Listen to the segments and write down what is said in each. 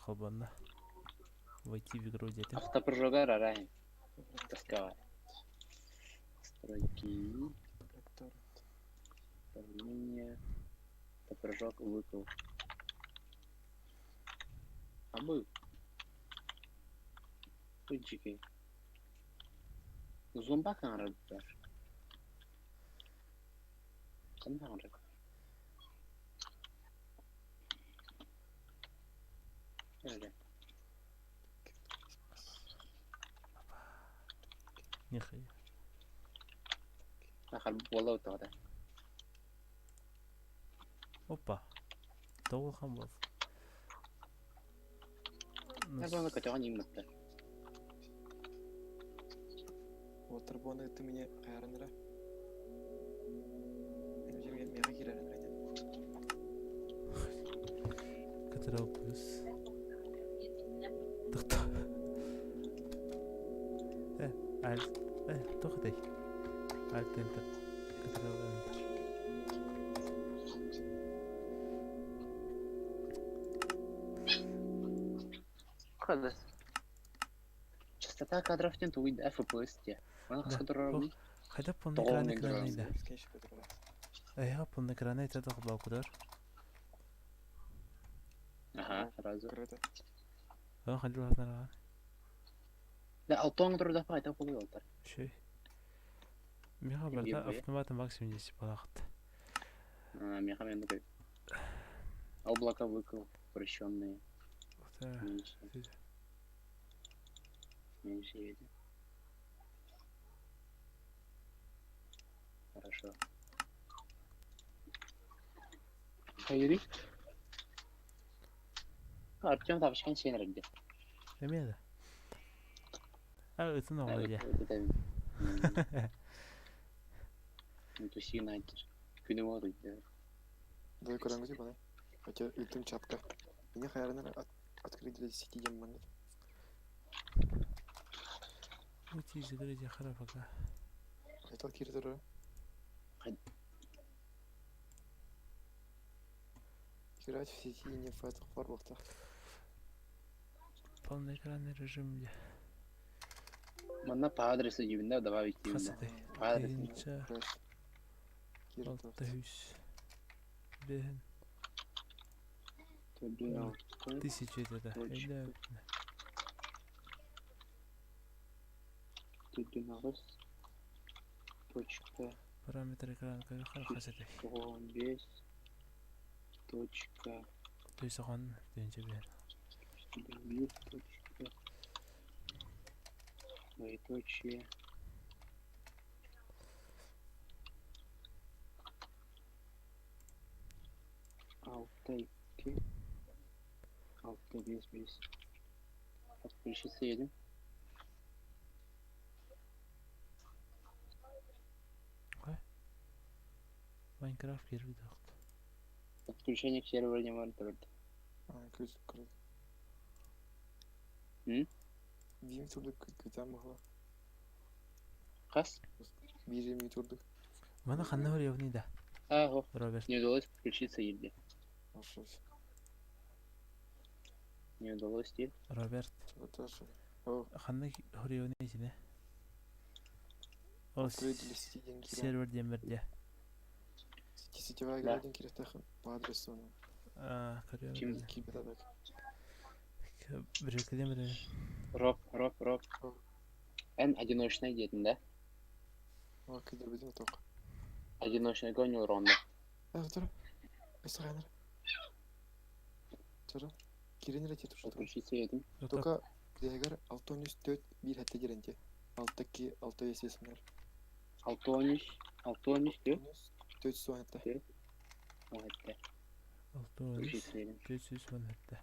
Холбонно. Войти в игру диэтим. Автопрыжогар арай тосковать. Настройки. Управление. Автопрыжок выкл. А был. Пынчики. Зомбак аҥарардар. Ханна аҥарар? Öyle. Нихуя. Ахар буола утаҕата. Опа. Тоҕо улахан буолла? Буола көтөҕөн иҥмэттэр. Уоттар буону ытты мне хайараннара. Миэхэ киирэрин Катерал плюс. Тохто. Э, Alt. Э, туох этэй? Alt Enter. Катерал Enter. Хадас. Частота кадров диэн тугуй да FPS диэ. Маны Да. хаска турарбыный? Хайда полный Тоҕо экраны оннук экраны турарбыный? да. Эйха полный экраны это тохбалкудар. Аха, сразу. Круто. Aa ханды латнара. Да, алтон турда файта полый олтар. Шей. Миха барда автомат максимум 10 балахт. А, миха мен такой. Облако выкл, упрощенные. Меньше. Меньше едет. Хорошо. Хайри? Артем тапшкан сен эрде. Эмиэ да. А ытын оҕо дьэ. Тусина күнү уолуйда. Дай көрөҥгүтү баны. Хотя ыытым чатка. Меня хайаранар открыть для сети демон. Выйти из игры дьахара пока. Хотел кирдера. Играть в сети не в этих фарбахтах. Полноэкранный режим где? Манна по адресу дьибинде добавить Хас дьибинде. этэй? По адресу. Тыһыынча алта үс бэһин тысяча это Точка. Точка. Параметр экрана хас этэй? Бес. Точка. Түйсахан тыһыынча бэһин. Бир точка. Двоеточие. Алта икки. Алта биэс биэс. Подключиться едем. Майнкрафт киирбит ахт. Подключение к серверу не может быть. А, ключ открыт. М? Биим турдук күтэн баһыла. Хас? Биир турдук. Маны ханна хориовный да? Аго. Роберт. Не удалось подключиться елде. Ошос. Не удалось те. Роберт. Тоже. О, Ханна хориовный итине. Ол открыть для сети деньги. сервер диэн бэрдэ. Сети сетевая Да. игра деньги по адресу. Аа, Ким? көрүөм. Кибердак. Бүрекеден бэрэ. Роб, Роб, Роб. Эн одиночный диэтин да? О, кидербитин тоқ. Одиночный гонил ронда. Э, тура. Эсағаныр. Тура. Киренер эти тушу. Подключиться едем. Только дегер алтонус төт бир хәтте деренте. Алты ки алты есесінер. Алтонис. Алтонис диyor. Төт суанетте. Оһетте. Алтонус. Подключиться едем. Төт сүүс уон сэттэ.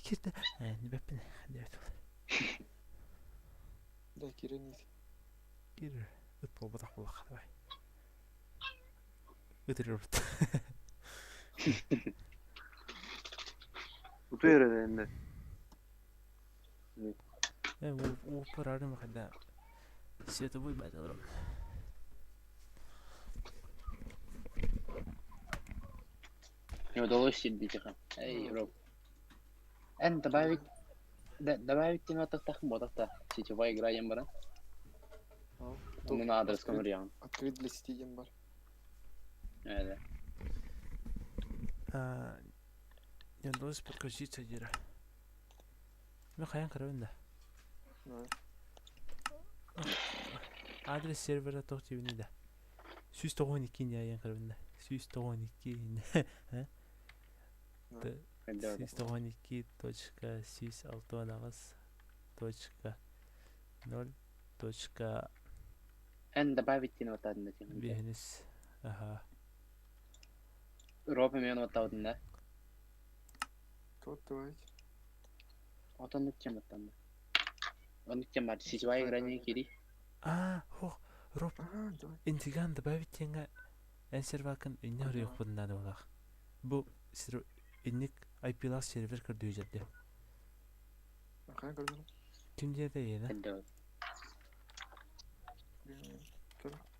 Кирдэ. Ээ, нибэппин. Диэбит ол. Да, кирен Кир. Ыт буолбатах буоллахха давай. Ыт Роберт. Утуйры Э, уоппар арым хада. Световой батл. Не удалось сидеть тихо. Эй, Роб. Эн добавить добавить диэн аттахтаах буотах сетевая игра диэн баран. Онно аадырыска суруйаҕын. Открыть для сети диэн бар. Ээ. Не удалось подключиться диирэ. Мен хайан көрөбүн да. Адрес сервера туох диибиний да. 192 не айан көрөбүн да. 192 192.168.0. Эн добавить диэн уоттаатын да тиһэн. Биһинис. Аха. Роп эмиэ уоттаабытын да. Код добавить. Отоннук чем оттанна. Оннук чем бар. Сетевая игра не кири. А, хох, Роб, интиган добавить диэҥҥэ эн сервакын инне хоруйуохпутун наада буолаах. Бу инник IP-лаах сервер көрдүү дьэрдэ. Ким диэтэ иэнэ?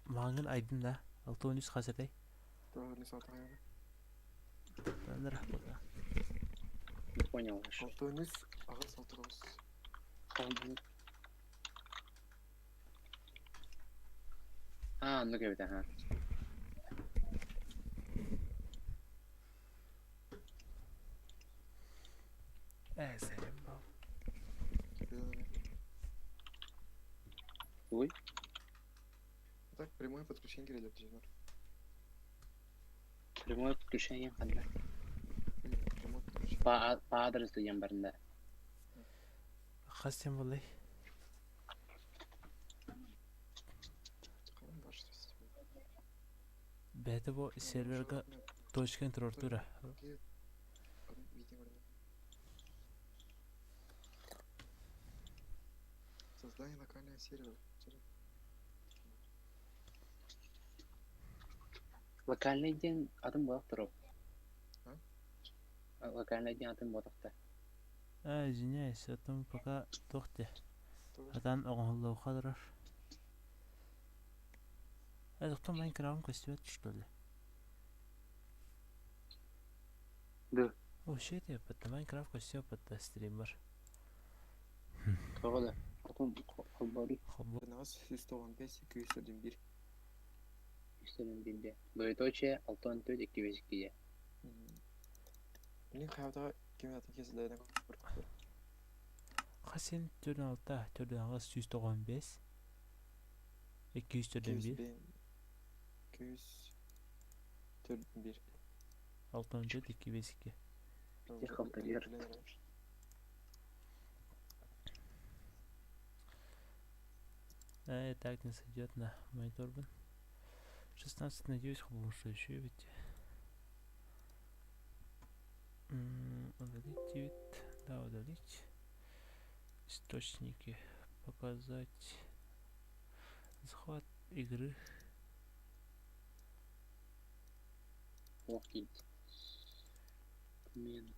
Мааҥын айдын да, 63 хас этэй? Не понял. 63 аҕыс 69. А, оннук эбит, аха. Ээ, сэрим бал. Ой. Так, прямое подключение кирилер дьиҥэр. Прямое подключение ханна? Прямое подключение. По адресу диэн барында. Хас диэн буоллай? Бэйэтэ бу серверга точканы туруортуура. Создание локального сервера. Локальный диэн атын буолах туруп. Локальный диэн атын буолахта. А, извиняюсь, а пока туох де. Атан оҥоһуллуохха турар. Это кто Майнкрафт көстүбэт что ли? Да. О, shit, я Майнкрафт көстүбэт стример. Тоҕо да? Хотун холбору. Холбор. 195 241. 241. Двоеточие 6 4 2 2. Мин хайатаҕа ким атын кесилерine көрбүттэр. Хасен 46 46 195 241 241 6 4 2 5 2. Так не сойдет на монитор. 16 на 9 потому что еще ведь. Удалить 9. Да, удалить. Источники. Показать. Захват игры. Ох, Мен.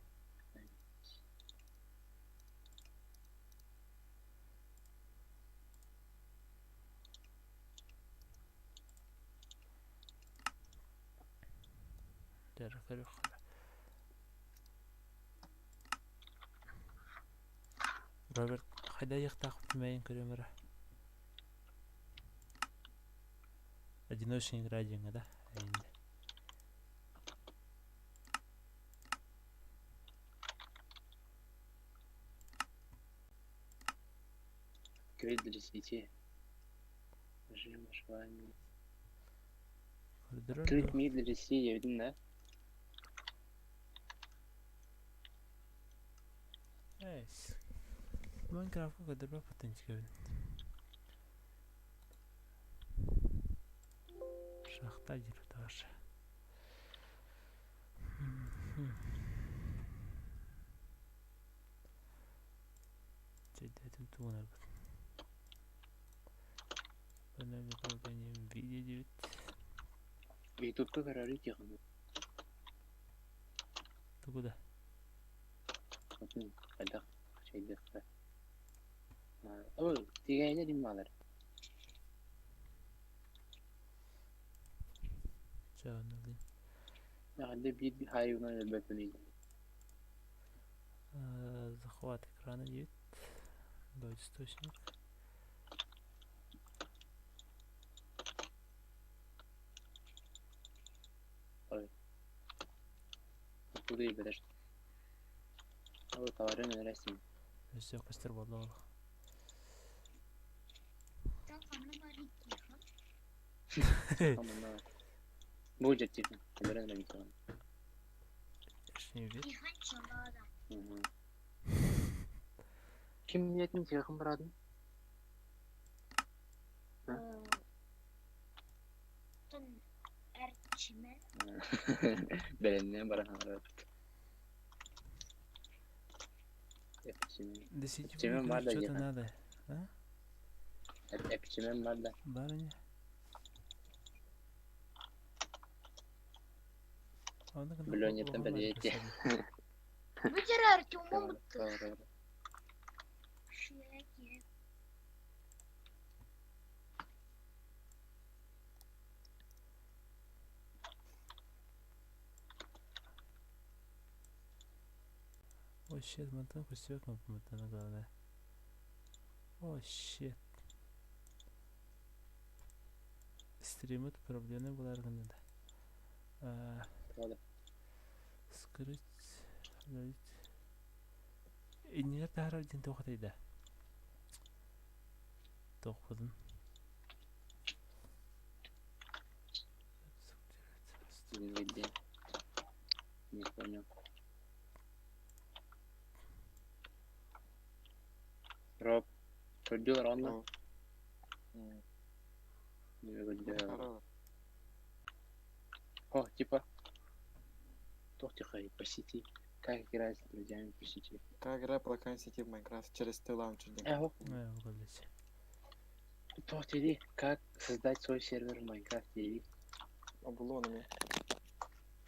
Роберт, хайда яхтаах мәйин көрөмөрө. Одиночный игра диэҥҥэ да? Эйинде. Открыть для сети. Режим выживания. Көрдөрөр Открыть дуо? мир для сети, я видно, да? Эс. Майнкрафтка көрдөрбөт потенциалын. Шахта диир таҕаша. Чэйдээтим тугунарбыт. Панель управления видео 9. Ютубка көрөрү тиҕин. Тугу да? Отун хайдах чэйдэххэ. Ол тигээйдер иммалар. Чаанылын. Яҕда биир хайуунан өлбөппүн. Захват экрана диэбит. Источник. Ой. Откуда и подожди. Ол товарын өлөрөсүн. Өссө көстөр буолла ол. Амана. Бу же тихо. Өлөрөн өлөрөн. Внешний вид. Ким ниэтин тиэхин барадын? Бэлэннэн баран хаалбыт. Эпчимен. Для сетевой Эпчимен игры бар да что-то диэхэ. надо. А? Эпчимен бар да. Барыня? Миллионертан бэлиэти. О, щет, мантан көстүбэт мантан главное. О, щет. Стримит проблемы булар гыннада. Правда. Скрыть, удалить. Иннигэр таһаарар диэн туох этэй да? Туохпутун. Где? Не понял. Роб, көрдүлэр онно? О. М, Не көрдүлэр. Харала. О, типа. Туох тихо, по сети. Как играть с друзьями по сети? Как игра по локальной сети в Майнкрафт через T-Launcher диэн. Эхо. Э, блядь. Туох тири, как создать свой сервер в Майнкрафте? Или? Обулонами.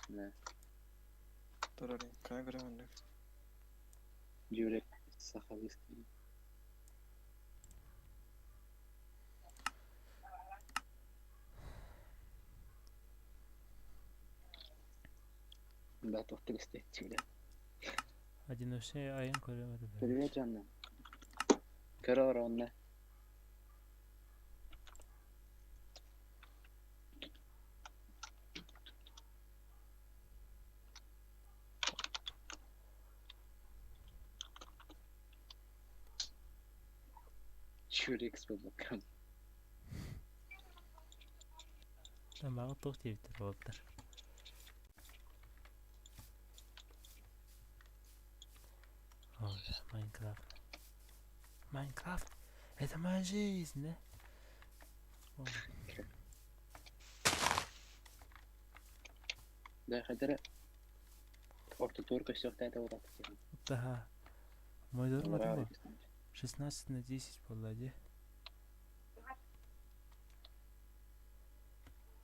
Да. Турары. Как игра оннук. Юрик Сахалинский. Да, туох тигисте, бля. Одиночный айан көрөм это. Привет, Жанна. Көрөр онно. Чурик с бабаком. Мага туох диэбиттэр буолтар. О, бля, Майнкрафт. Майнкрафт. Это моя жизнь, да? О, Да, хадара. Ортотур көстөх тәтә утак. Да. Мой дорог это 16 на 10 буолла дии.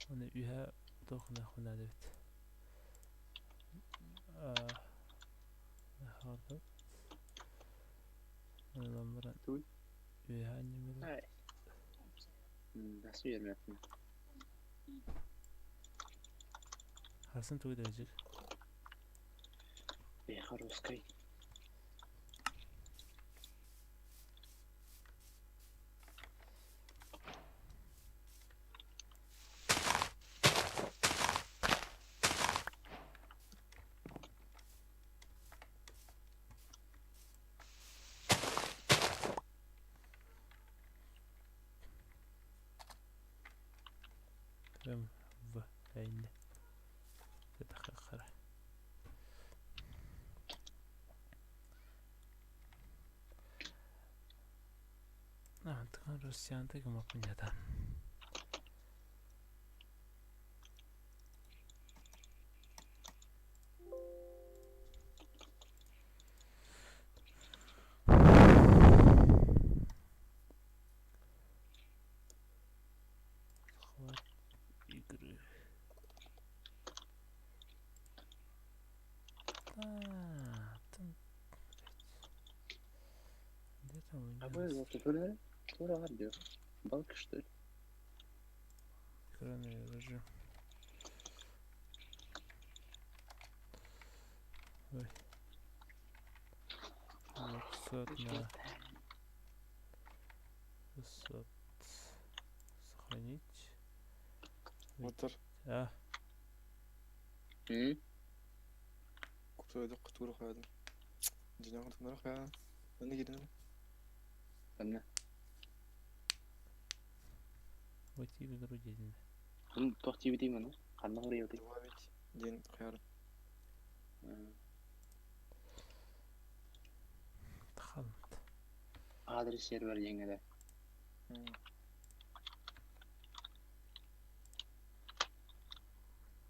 Оны үһэ туох хуна дебит. А. Оны Туй. үһэ аннемер. Ай. Нас үйөрмөппүн. Харсын туй дежик. Эхо русской. М В Н. Это хара. А, так Россиянты гымапынята. Захват игры. А, там, блядь. Где там у А меня вы вот тура тура Балка что ли? экранный режим? Ой. Вот. 600 на 600. Сохранить. Мотор. А, Кутуйдuk кутура koyalım. Dünya kutunlara koyalım. Ben de girin. Ханна. Войти в игру день. Хм, туох диэбитий маны? Ханна хоруйабытый? Добавить день koyalım. Тахалмт. Адрес сервер диэҥҥэ да.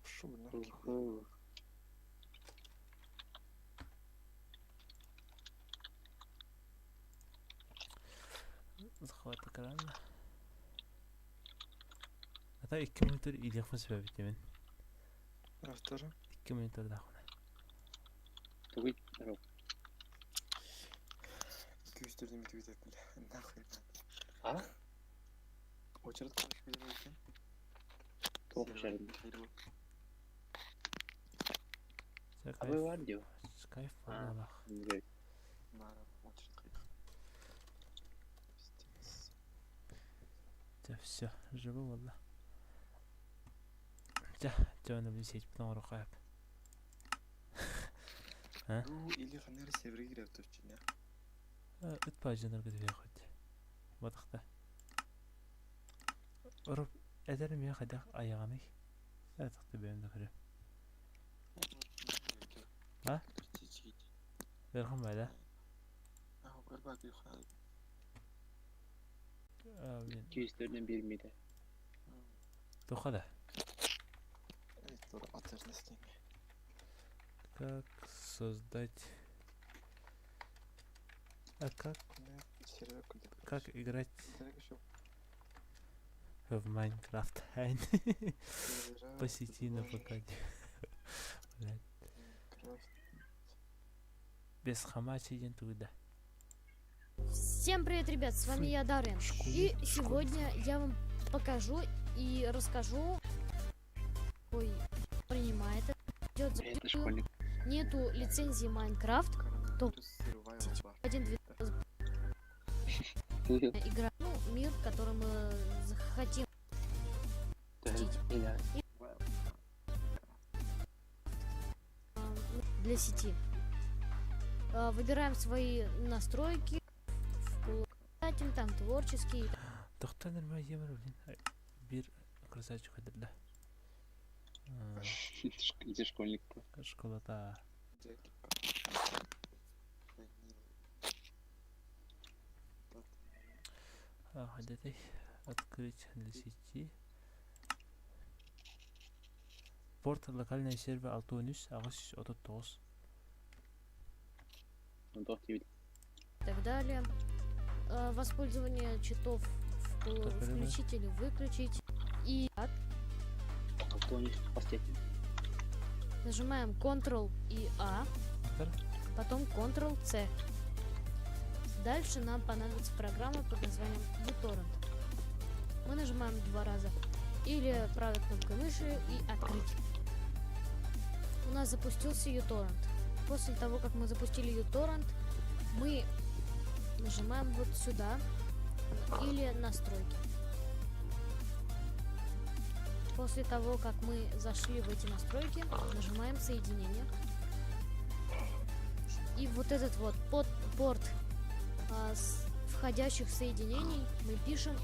Шу нахуй. Захват экрана. Ата 2 монитор илиэхпин сөбөбүт диэмин. Автор. 2 монитордаахпына. Тугуй рок. 204 метр бля. Нахуй. А? Очередь короче билбейкен. Туох шарын. Абы бар дио. Кайф буоллаах. Очередь Пиздец. Дьэ все, живы буолла. Дьэ, дьэ билин сетьпин оҥоруохха сөп. Ну, или ханнары серверге киирэр точно. Ыт баажанарга түһүөххүт. Батахта. Ороп эдэр эмиэ хайдах айаҕаный? Этахта бэйэм да көрүөм. А? Ыарахан баайда. А, блин. 204 биир миэтэ. Туохха да? Как создать... А как, как играть в Майнкрафт? По сети на ПК. Блядь. Без хамачи диэн тугу да. Всем привет, ребят, с вами Фу. я, Даррен. Школьник, И школьник. сегодня я вам покажу и расскажу, ой, принимает, идет за Это школьник. нету лицензии Майнкрафт, То- 1, 2, игра, ну, мир, который мы захотим. Для сети. Выбираем свои настройки, включатель, там творческий. Тохтон эрмэ емер блин. Биир красавчик көрдөрдө. Ити школьник. Школата. Хайдатай. Открыть для сети. Порт локальный сервер 6 839. Туох диэбит. И так далее. Воспользование читов включить или выключить. И нажимаем Ctrl и А, потом Ctrl-C. Дальше нам понадобится программа под названием uTorrent. Мы нажимаем два раза или правой кнопкой мыши и открыть. У нас запустился uTorrent. После того, как мы запустили uTorrent, мы нажимаем вот сюда или настройки. После того, как мы зашли в эти настройки, нажимаем соединение. И вот этот вот под порт с входящих соединений мы пишем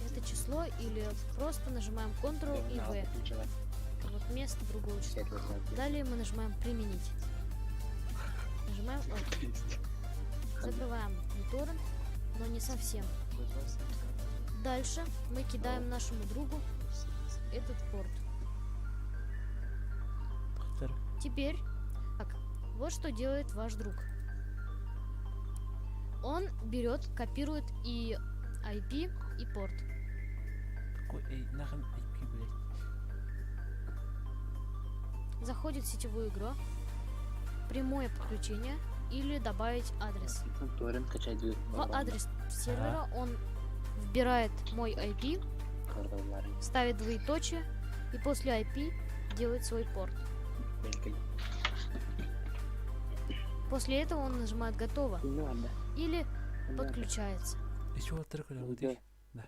это число или просто нажимаем Ctrl и V. Вот вместо другого числа. Далее мы нажимаем применить. Нажимаем ОК. Закрываем uTorrent, но не совсем. Дальше мы кидаем нашему другу этот порт. Теперь, так, вот что делает ваш друг. Он берет, копирует и IP, и порт. Какой, эй, нахрен IP, блядь? Заходит в сетевую игру, прямое подключение или добавить адрес. В адрес сервера он вбирает мой IP, ставит двоеточие и после IP делает свой порт. После этого он нажимает «Готово» или подключается. Еще уолаттар көрөҕүтүй? Да.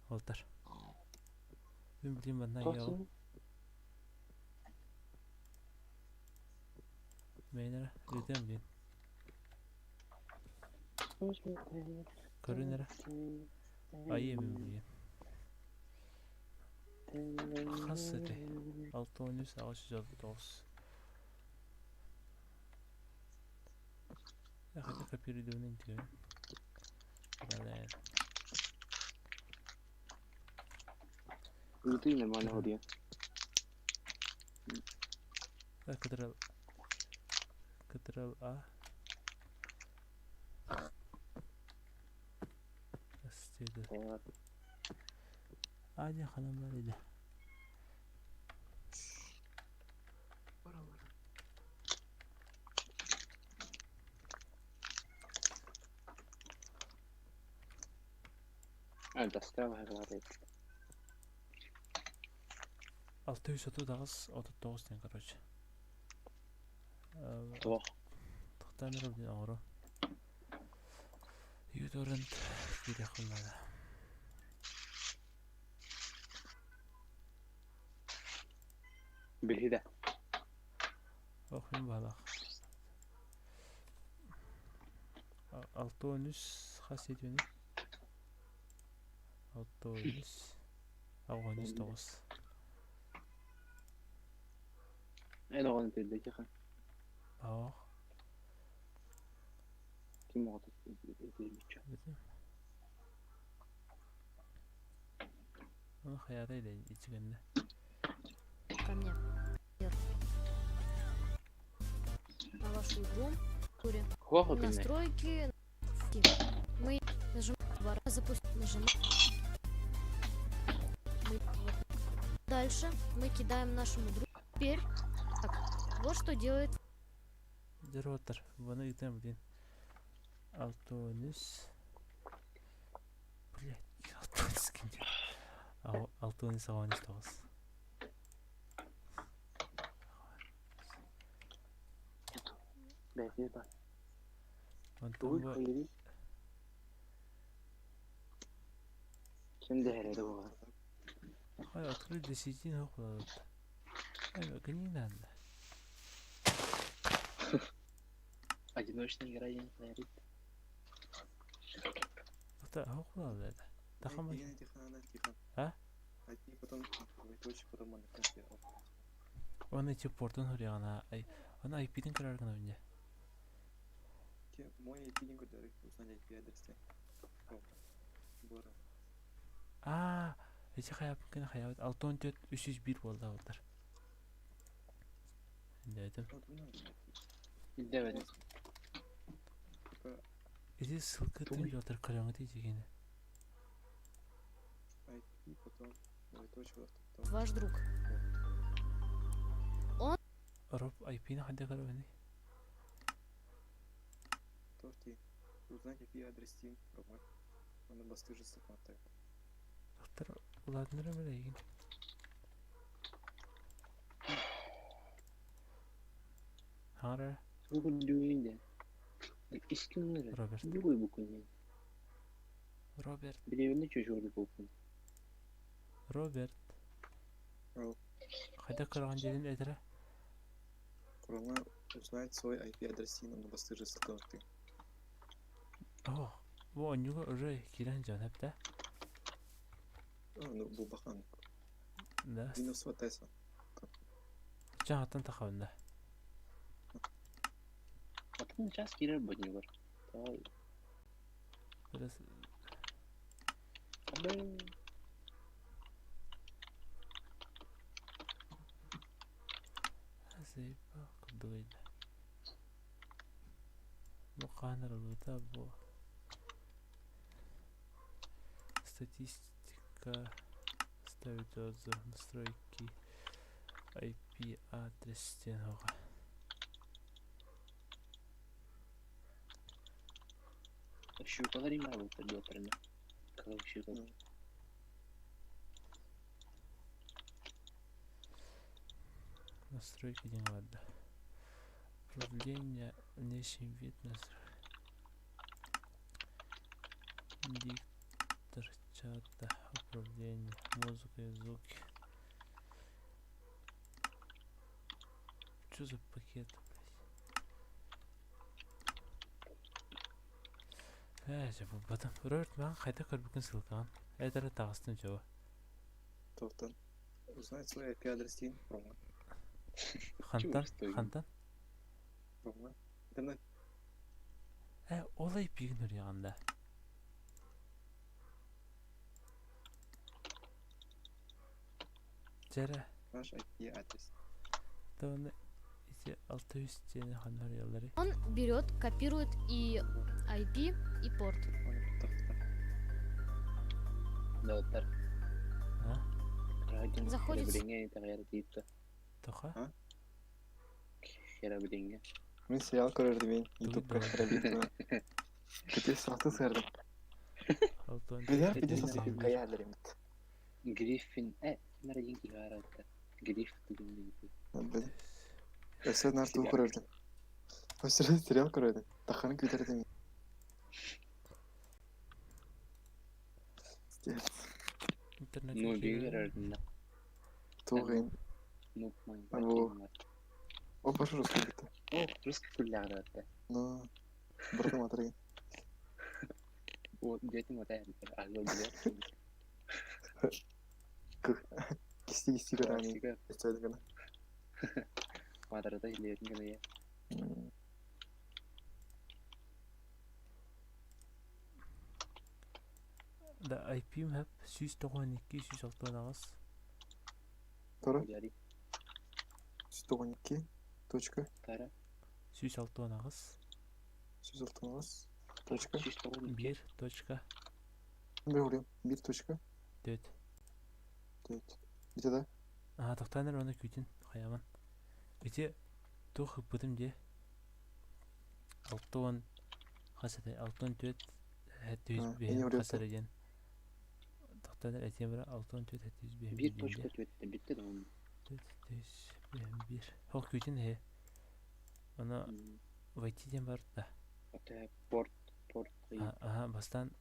Уолаттар. Мин билим манна ял. Мэйнere ыытыам диэн. Көрүн эрэ. Айыы мин билигин. Хас этэй? 6 13 869. Я хотя копирую интегрирую. Блин. Ыытыы нормально хоруйа. Ctrl Ctrl A S А диэн ханан бар иде. А, доска баһылаата. 638 39 диэн, короче. Туох. Тохтоон эрэ диэн оҥоро. uTorrent киириэххин наада. Билһи да. Ох, мин баалаах. 6 13 хас етүнү? 6 13 8 9. Эн оҕону тирдэ ха. Ох, Ким оҕото этирбиччэ. Битим. Оны хаята иде ичигенне. Ко мне. На вашу игру. Туре. Хуах күннэ. Настройки. Мы нажимаем два раза, запустить, нажимаем. Мы- вот. Дальше мы кидаем нашему другу. Теперь, так, вот что делает Деротер. Бұны ыытыам блин. 6 13. Блять, 6 13 ким диэн. 6 13 8 9. Бэти ба. Онтон Тугуй бу хайри. Ким дэһэрэ буолар. Ай, открыть для сети нахуй. Ай, не надо. Одиночная игра диэн хайри. Это хуй это. Тахама. Тихо, тихо. А? IP, потом двоеточие, потом на компе. Он эти портун хуриана. Ай, он IP-тин көрөр гына мине. Те, мой IP не көрдөрүк, узнать IP адрес. Бора. А, эти хаяб кene хаяб 6 14 301 болду олдар. Дедим. Вот, ну, Билдебедим. типа Эти ссылка Тугуй. тын жолдар көрөңү дигени. IP, потом двоеточие, потом ваш друг. Роб IP-ни ханды көрөңү. Торти. Узнать IP адрес Steam, Роман. Он бастыжы ссылка. Доктор Владимир Мелегин. Хара Тугуй дүйүн Искиннер. Роберт. Другой буквы. Роберт. Билебинде чөжөрдү буквы. Роберт. Ау. Хайда көргөн жерин эдере. Кроме узнать свой IP адрес Steam, он бастыжы ссылка. О, бу онньуга уже кирен жан хепте. А, ну, бу бахан. Да. Windows Тайсон. Жаһаттан тахабында. Атын час кирер боднигор. Той. Biraz Абы. Зейпа кудуйда. Бу каныр лута бу. Статистика ставить отзыв настройки IP адрес стенога. Щукалар има бу доторна. Калар щукалар. Настройки диэн баар. Управление Внешний вид Диктор чата, управление, музыка и звуки. Что за пакет, блядь? Ээ, булбатым. Роберт маған қайта көрбүккүн ссылкаҕын. Этэрэ таҕыстым чего. Тоқтан. Узнать свой IP-адрес дейін. Рома. Хантан? Хантан? Рома. Интернет. Ээ, ол IP-гин үрүйэҕин да. Дьэрэ. Наш IP-адрес. Тоны ити 600 диэни ханна үрүйэллэрий? Он берет, копирует и IP, и порт. Доктор. А? Заходит Тоха? Херабринге. Мен сериал көрерді мен. Ютубка херабринге. Кете сақты сырдым. Билер пиде сасы каялар эмит. Гриффин. Кимер один кигарата. Гриф деген. Білем. Өсө нарту көрердим. Өсө сериал көрердим. Таханы күтердим. Интернет. Ну, бигер. Тугын. Ну, Або. О, пашу русский битте. О, русский күлләгәдә. Ну, бырдым атыргын. О, детим атай. Алло, билер. Кисти кисти көрәни. Өсө гына. Мадарада илерин генә я. Да, IP мап 192 168. Тора. Яри. 192 точка. Кара. 168. 168 точка. 1 точка. Мен 1 точка. 4. 4. Бите да? Аа, тоқтаныр оны күтін хаяман. Ити тух бутым де. 6 хасады 6 4 705 хасары ден. Тоқтаныр әтем бір 6 4 705. 1.4 битте да он. 4 5 1. Хок күтін хе. Оны войти ден бар да. Это порт порт. Ага, бастан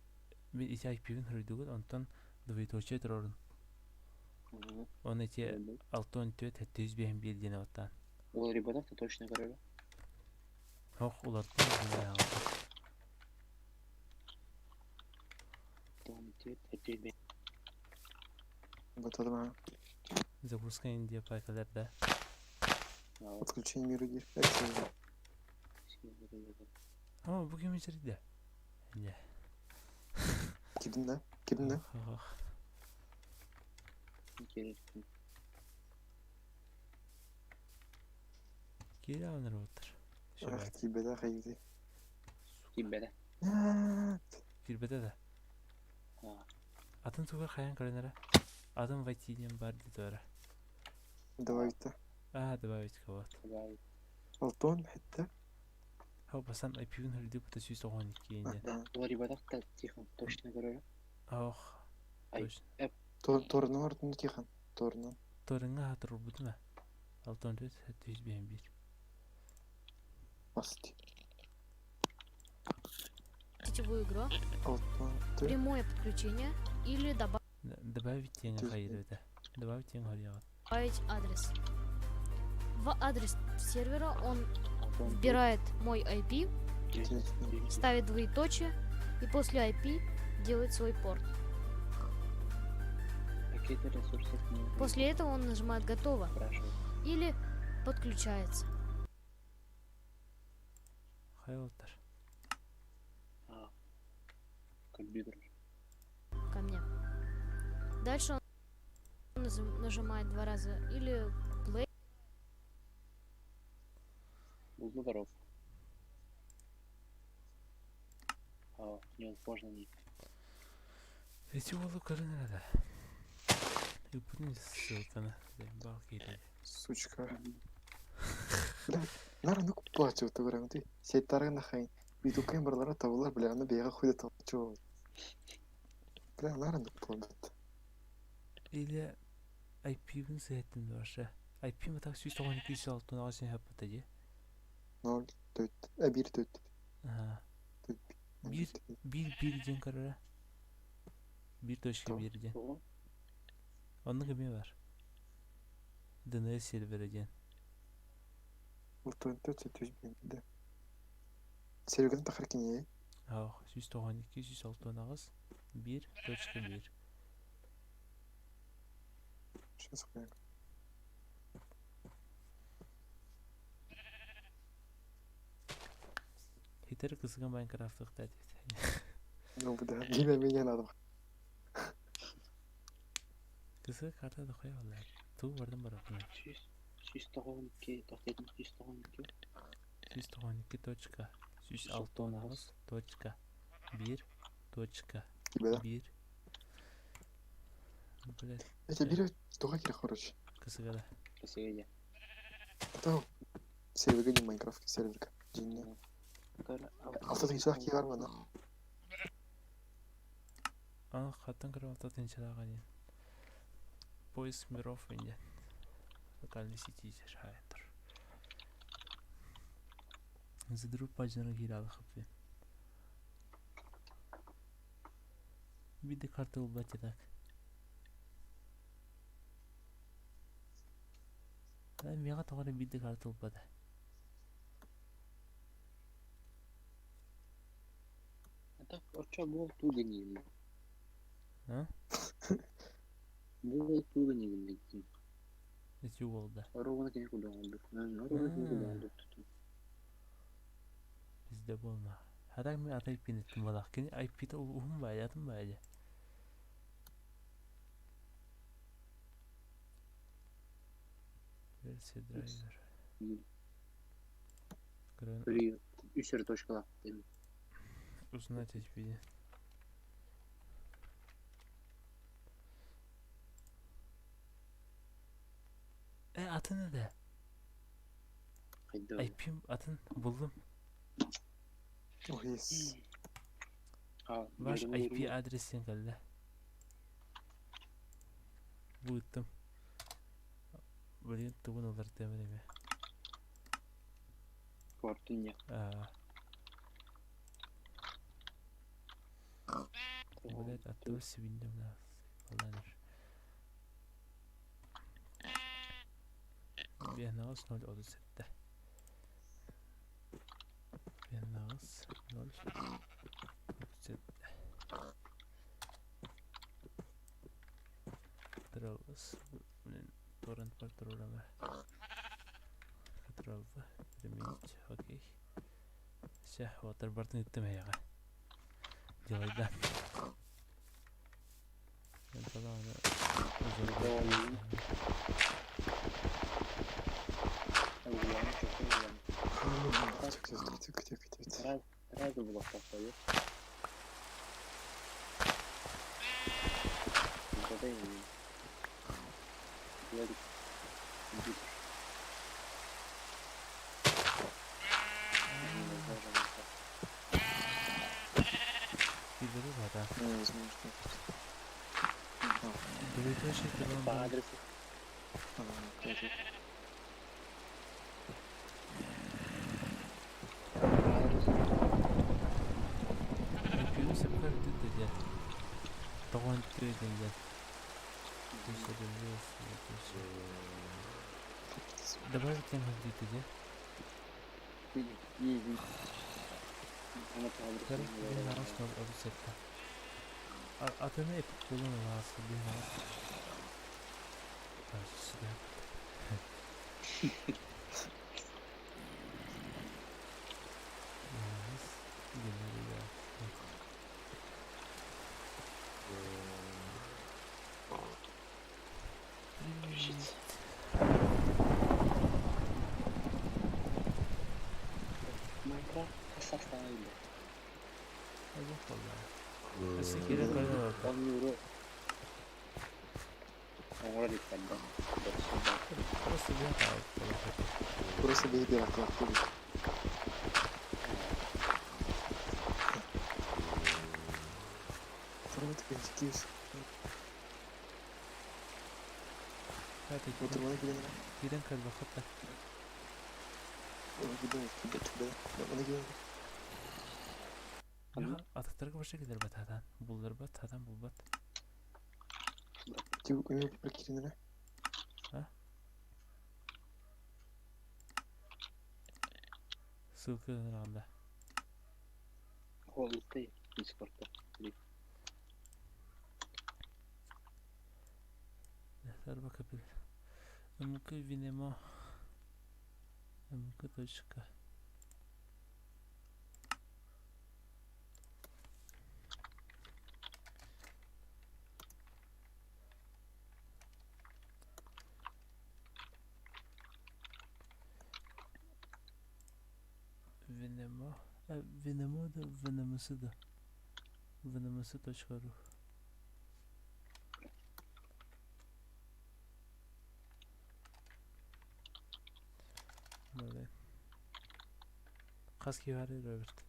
мен ити IP-ин хүрдүгүн, онтон двоеточие турорун. Он эти 6 4 705 диэн оттан. Ол ребята точно көрөрө. Хох улартан биле Том 4 705. Батадым. Загрузка Индия пайкалар да. Подключение мира дир. Ama bu kim içeride? Ne? Кирдин да? Кирдин да? Ох. Интересно. Кире алыныр отыр. Ах, кибеде хайди. Кибеде. Кирбеде да. Атын тугар хаян көрөнөрө. Атын войти диэн бар дитора. Добавить. А, добавить кого-то. Добавить. Алтон хетте. Хо басан IP-ин хүрдү бута 192 инде. Ол ребята тихо, точно көрөрө. Ох. Точно. Торны артын тихан. Торны. Торыңа хатыр бутума. 6 4 705. Басты. Сетевую игру. Алтон. Прямое подключение или Добавить тень хайры. Добавить тень хайры. Добавить адрес. В адрес сервера он вбирает мой IP, ставит двоеточие и после IP делает свой порт. После этого он нажимает «Готово» или подключается. Хайлтер. Компьютер. Ко мне. Дальше он нажимает два раза или play. Был здоров. А, невозможно не. Эти уолу көрүнөр да. Үпүтүн ссылканы. Бал кейде. Сучка. Бля, нара ну плачу ты говорю, ты сеттарга нахай. Ютубка барлара табылар, бля, аны бега хуйда табчу. Бля, нара ну плачу. Или IP-бин сыһаттын барша. IP матак 192 106 ағасын хаппата же. 0. Төрт. Биир төрт. Аха. Төрт. Биир биир биир диэн көрөрө. 1.1 диэн. Тоҕо? Оннук эмиэ бар. DNS серверэ диэн. Алтан төрт сэттэ биирдэ. Серверин тахар киниэй. Аах, 192, 168, 1.1. Сейчас хуяк. Хитер кызга Майнкрафтык да Ну, да, имя меня надо. Кызга карта да хуя олар. Туу бардым барапын. 192, тохтетин 192. 192 точка 168 точка 1 точка Тебя, да? 1. Блять, Я тебе беру, туга кир, короче. кызга да. Кесеге. Это серверге не Майнкрафт серверге. Динне. Алта тыгынчылах ки бар мана. Аны хаттан көріп алта тынчылаған диэн. Поиск миров инде. Локальный сети шайдыр. Зыдыру пажнары киралы хыппы. Биде карта улбат так. Да мега тоғары биде карта улбада. А так, оча бол туган А? Бол туган дегин. Эти болду. Оругуна кene кудоңду. Оругуна кene кудоңду. Bizde болма. Хатак мен ата IP неттим балак. Кини IP-те ухум бай, ятым бай. Версия драйвер. Көрөн Бiri үсөр точкалап. узнать IP. E atı ne de? Кайда? IP'm atın buldum. Oh, yes. Ваш IP адреsin geldi. Buyuttum. Блин, тугун олар деме. Квартунья. Аа, блядь, аттыбы сибиндем да. Аланыр. Бенағыз 0.37. Бенағыз 0.37. Ctrl S. Блин, торрент бар турурама. Ctrl V. Применить. Окей. Все, вот бартын иттем яга. Делай да. Мен тогда Тик, тик, тик, тик, тик. Сразу было плохое. Билбери бата. Невозможно. Двоеточие По турган. адресу. А, окей. По адресу. IP-ни сепкер дүтү дед. Тогон түден дед. Добавить тем дүтү дед. Она по адресу. Короче, бин нарас нол обсетта. Атыны эпик булун ласы бин нарас. Сюда. Нарас. Генерия. Включить. Майнкрафт составили. Аллах Аллах. Өсө керек көрүнөт. Он euro. Оҥоро диттэрдэ. Просто бир алып Просто бей бер акылак Формат кирс. Хати Отырмана келген. кирен калбахата. Миэхэ атыттарга барса кэлэрбэт сатаан, булларбат, сатаан булбат. А? Ссылка гынан Холлуттай Дискордка. Сарба капил. МК Винемо. МК точка. Винемо. Винемо да ВНМС да. ВНМС.ру. Блин. Хас киһи баарый, Роберт?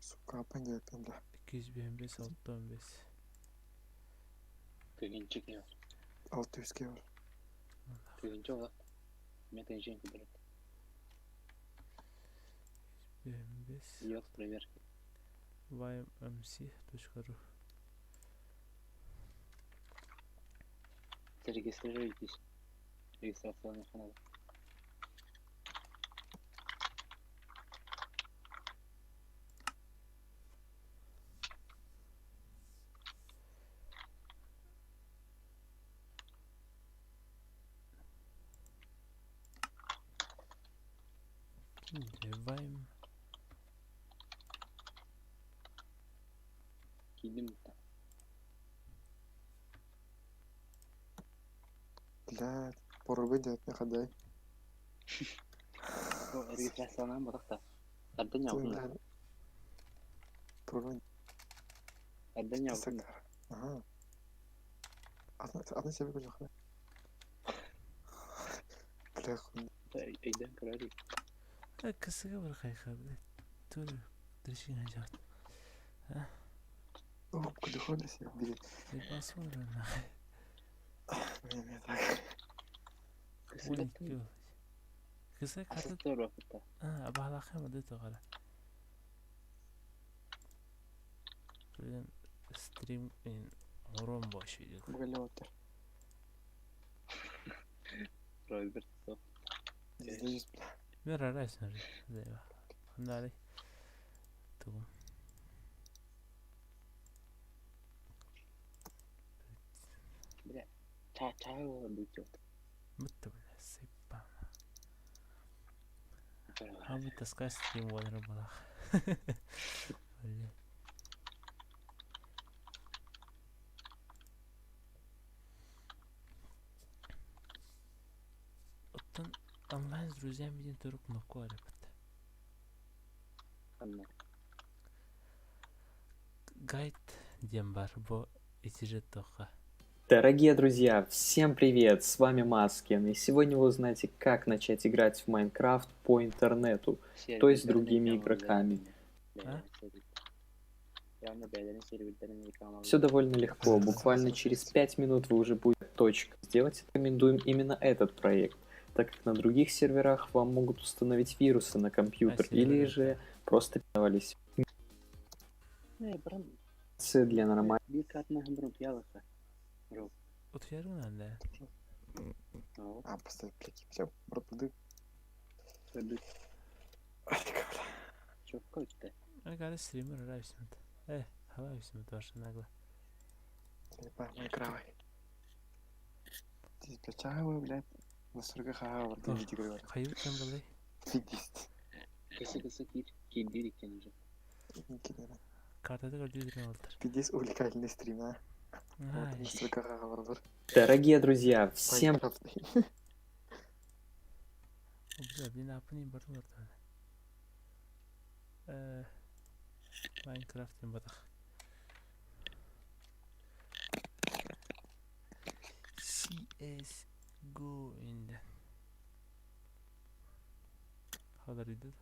Сука, понятно, бля. 255 615. Тыгынчы киһи. 600 киһи бар. Тыгынчы ола. Мен тыгынчы кудурат. 5 Идет проверка. ymc.ru. Зарегистрируйтесь. Регистрационный канал. Вайм. Кидим. Блядь, порубы делать не ходай. Регистрациянан батакта. Ардан явдым. Порубы Ардан явдым. Ага. Одна себе көжө. Бля, хуй. Өйдөн көрөр. Кысыга бір қайқа, блядь. Тур дрешин хажат. О, куда ходишь, я бери. Басура на. Мне так. 12 бол. Кысы каты. Асыстыр вакытта. А, абалахы мды тоғара. Блин, стрим ин орон бош видео. Бугалётер. Роберт. Стоп. Здесь, бля. Мен арайсың. Зайва. Хандары. Тугум. Бля. Ча ча будет. Мытты, бля, сыпа. А вы таскай стрим уонер балах. Бля. Оттон онлайн с друзьями диэн турук кнопку арыппыт. Анна. Гайд диэн бар бу итиже тоха. Дорогие друзья, всем привет, с вами Маскин, и сегодня вы узнаете, как начать играть в Майнкрафт по интернету, то есть с другими игроками. А? Все довольно легко, буквально через 5 минут вы уже будете точка. Сделать рекомендуем именно этот проект, так как на других серверах вам могут установить вирусы на компьютер А, или сервера. же просто давались Брам, для нормальных bir katına hımrım piyalaka. Утуяргын анда. А, поставь, блядь, все, пропаду. Öldü. Ай, бля. Çok kötü. Ага, стример арайсмыт. Хавайсмыт ваша нагла. Майнкрафт. Здесь, бля, чао, блядь. На 40 хава, ты види, говорю. Хайы кем балай? Фидист. Kısa kısa gir. Giydir iken önce. Картада көрдүрүн олтор. Пиздец увлекательный стрим, а. Вот, Ай, на 40 хава, бр. Дорогие друзья, всем Майнкрафт. бля, блин, апын им барды бар. Майнкрафт им батах. CSGO инде. Халариде.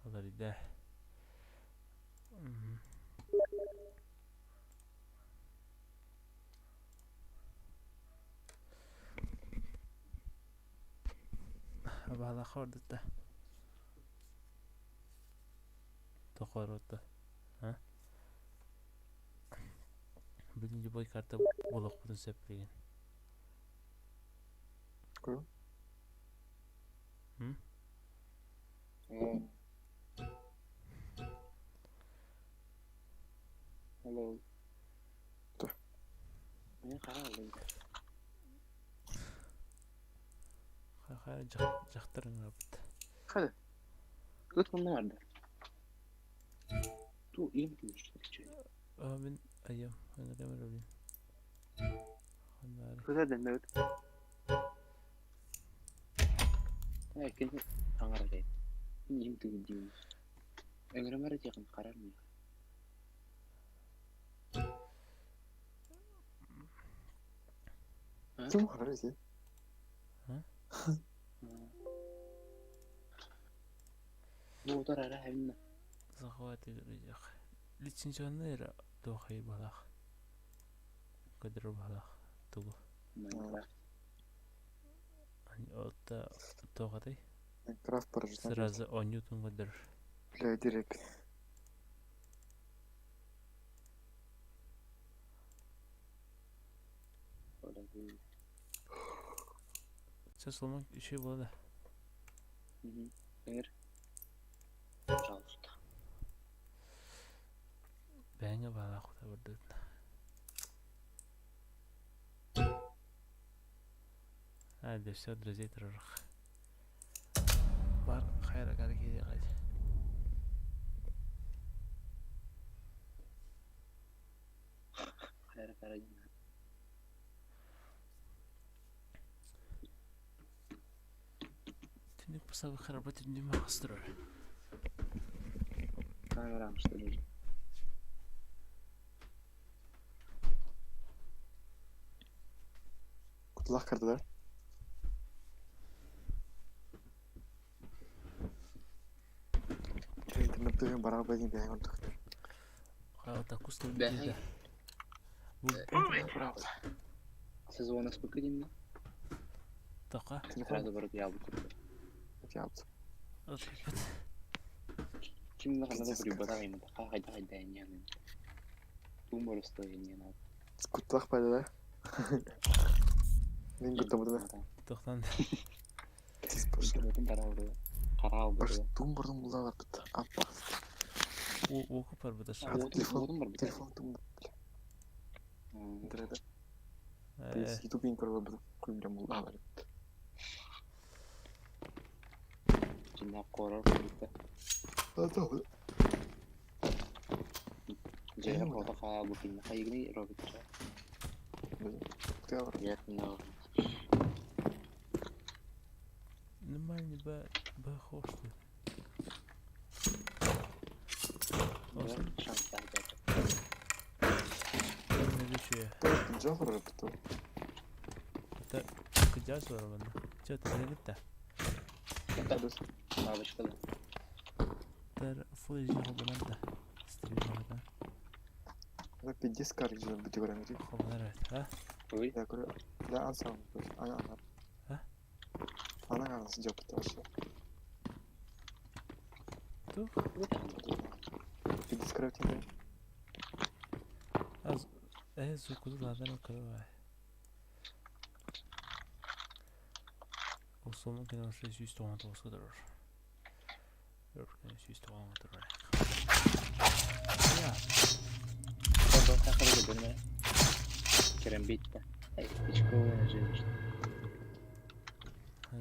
Халариде. Абаалаахха барбыта. Тохорута. А? Билин любой карта буолуохпутун сөп билигин. Кую? М? Hello. Да. Мен қара алдым. Ха-ха, дьахтар ыҥырабыт. Хады. Ыт манна барды. Ту им күмүш. А, мин айам, ыҥырам эрэ Ханнаары. Кыта дэннэ ыт. Э, кини аңара дей. Им түгін деймін. Ыҥырам эрэ диэхин харар миэхэ. Ким харар ити? Бу утар ара хабинна. Захватывай людях. Лицензионный эрэ туохай баһылаах. Көдөрөр баһылаах тугу. Майнкрафт. Отта туохатай? Майнкрафт порожден. Сразу оонньуутун көрдөрөр. Бля, директ. Сейчас сломан еще было да. Ыҥыр. Пожалуйста. Бэҥэ баалаах кута бардыт. А, да все, друзей турарах. Бар хайра кара кири гай. Хайра кара Түнүк пасабы харабат түндүмө хастырар. Камера что ли? Кутулах кырдылар. Интернет тыгын барар бадин бэйэн ордук. Хайата кусту Бэһэй. да. Бу Браво. Сезона сколько день? тока. Телефон Сразу барып ялды курду. yaptı. Отпут. Ким на ханада Пиздец, бір бата қаймын. Қайда қайда әнен. Тум ұрысты әнен. Кутулах байды да. Мен кутамды да. Тоқтан. Тиз баш. Интернетім таралды. Қара алды. Баш тум бурдун булдалар бит. Аппа. Оқып бар бұда шы. Телефон- Отым бар бит. Телефон тум. Интернет. Ютуб ин көріп бит. Куйбрам булдалар. Жинап қорар бітті. Ата. Жайға қота қала бұкин. Қайгіні робит. Кутулах. Приятно. Нормальный ба ба хошты. Шанс тағды. Наличие. Жохор бит. Это кыдяс бар мында. Чё ты не да? Бабочка да. Тар full HD хобынан да. Стрим да. Я пиздец карик же бит көрөм ди. Хобынан evet, ha? Ой. Я көрө. Я ансам. Ана ана. А? Ана анасы жок бит вообще. Ту? Пиздец карик дейм. Аз э зукуду ладан окрывай. Осомун кene ошо 199 турар. Өркөн 190 турар. Я. Орда тақыры бөлме. Керембитті. Ай, пичковая женщина.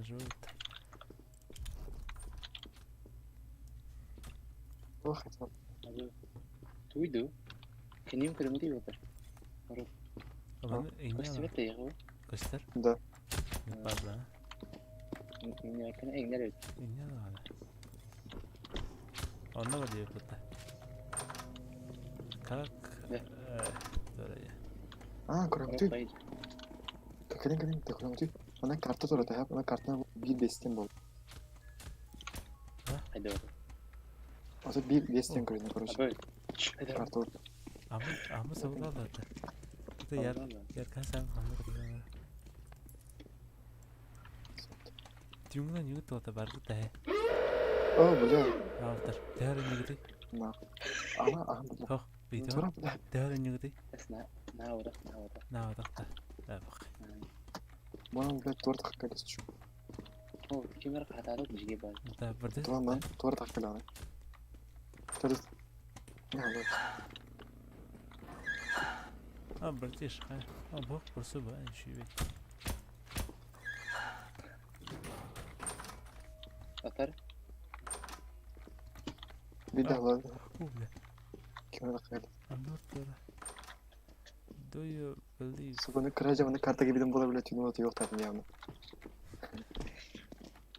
Живут. Ох, это Туйду. Кеним кырмыды отыр. Аны эңне Көстүбөт яғы. Көстөр? Да. Бар да. Эңнер эңнер өт. Эңне аны. Онно бар деп бутта. Как? Да. Дөрөй. А, көрөм ди. Кэлин кэлин көрөм ди. Ана карта турат, ана картаны бир бестен бол. Хайда бар. Ата бир бестен көрүнө короче. Абы. Хайда. Карта. Амы амы сабылалар. Это яр яркан сан хамы кырган. Тюнгна ньыгыт туота баргыт таһы. О, бля. Автор. Төһөр ньыгыты? На. Ана, ана, бля. Хох, ыйтыма. Тура, бля. Төһөр ньыгыты? На, на, урах, на, урах. На, отахта. Бак. Ман, бля, торт хаккалес чу. О, кемер хатары бізге бар. Да, бірді. Тура, ман, торт хаккаланы. Торт. На, вот. А, братиш, а, а, бог просто ба, еще ведь. Атар, Бида, ладно. О, бля. Кемер хаккалес. I'm not gonna. Do you believe? Сука, кража, карта гибиден бола, бля, тюнула ты ёктатын явно.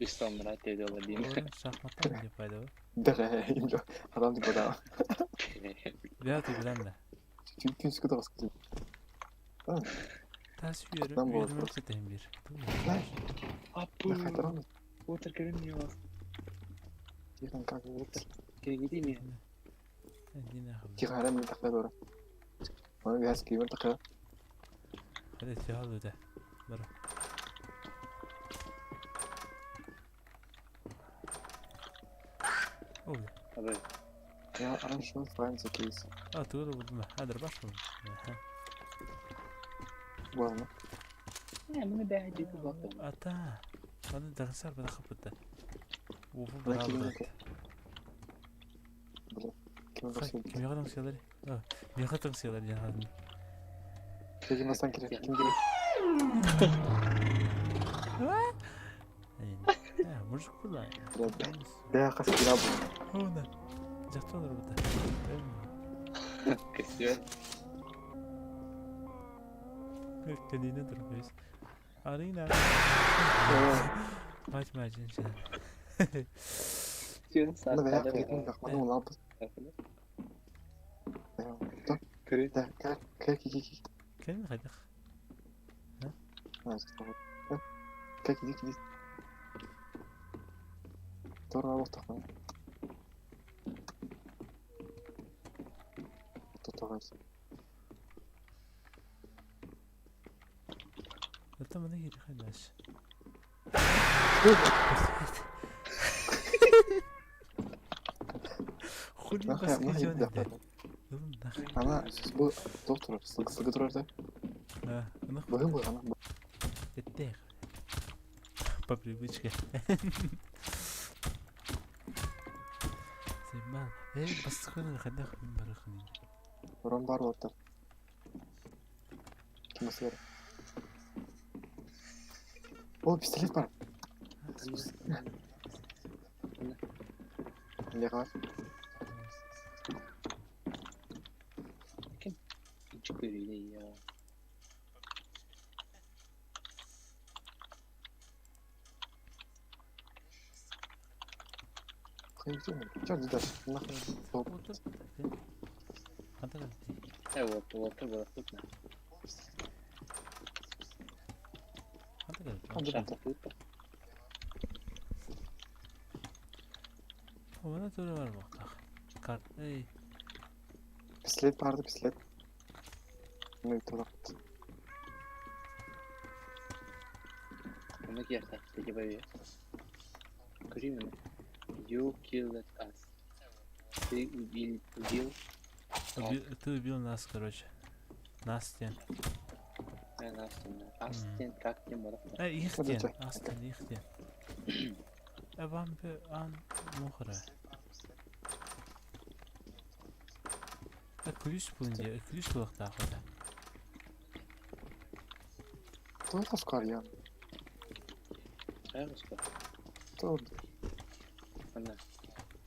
үс томра теді ола деймін. Орын шахматтан не пайда бар? Да, имло. Адам деп бода. Бя ты биләм бә. Түн сүкө дагыс. Тас үйөрүм, Аттан болот үйөрүм просто. кетем бир. Бля, Апу, кайтарам. отыр кірім не вас. Тихо, как вот. Кереге дейме. Дина хабар. Тихо, арам такла дора. Мана газ киймер такла. Hadi tihal öde. Бара. О, бля. Абы, Я арам шун франция кейс. А, тугу булдум. Хәҙер баш булдым. Ладно. не, мұны бәрі жеті бақты. Ата. Аны дагысар бада хапыта. Уфу Бля, бара. кимер Бля, кимер басып. Кимге таңсыялар? А, миға таңсыялар яғын. Ким бастан керек? Ким керек? Э, мужик була. Бля, бля, кас кира бу. Она. Жакталар буда. Кістер. Кәдине турбайыз. Арина. Мать мать женщина. Сен Мына бля, сатады. ким бак, мына лап. Кірі. Да, как как ки ки. Кем хайдах? Как иди иди. Тора алып такла. Тотогас. Это мына кири хайдаш. Хули Нахуй, баска нахуй, жөн да. эде. Нахуй. Ана, бу доктор, сылгы турар да. А, нахуй. Быгын бу ана. Это по привычке. Заебал. Эй, басканы хайдах мин барахын. Уран бар оттар. Ким басыр? О, пистолет бар. Не бар? Көрейді, я. Чё ты дашь? Нахуй. Топ. Отыр. Қандай қалды? Ә, отыр, отыр, отыр, отыр. Қандай қалды? Қандай Шахмат өтті. Оны түрі бар боқтақ. Карт. Эй, Пистолет барды, пистолет. Ну, туда. Оны керті, теге бай. Көреймін. You killed us. Ты убил, убил ты убил нас, короче. Настен. Астен. Астен, как тем бар? Э, ихтен. Подожди. Астен, ихтен. Э, вам бы ан мухра. Э, ключ булын де, ключ булақтағы да. Кто это скар я? Қай қоспа? Кто? Ана.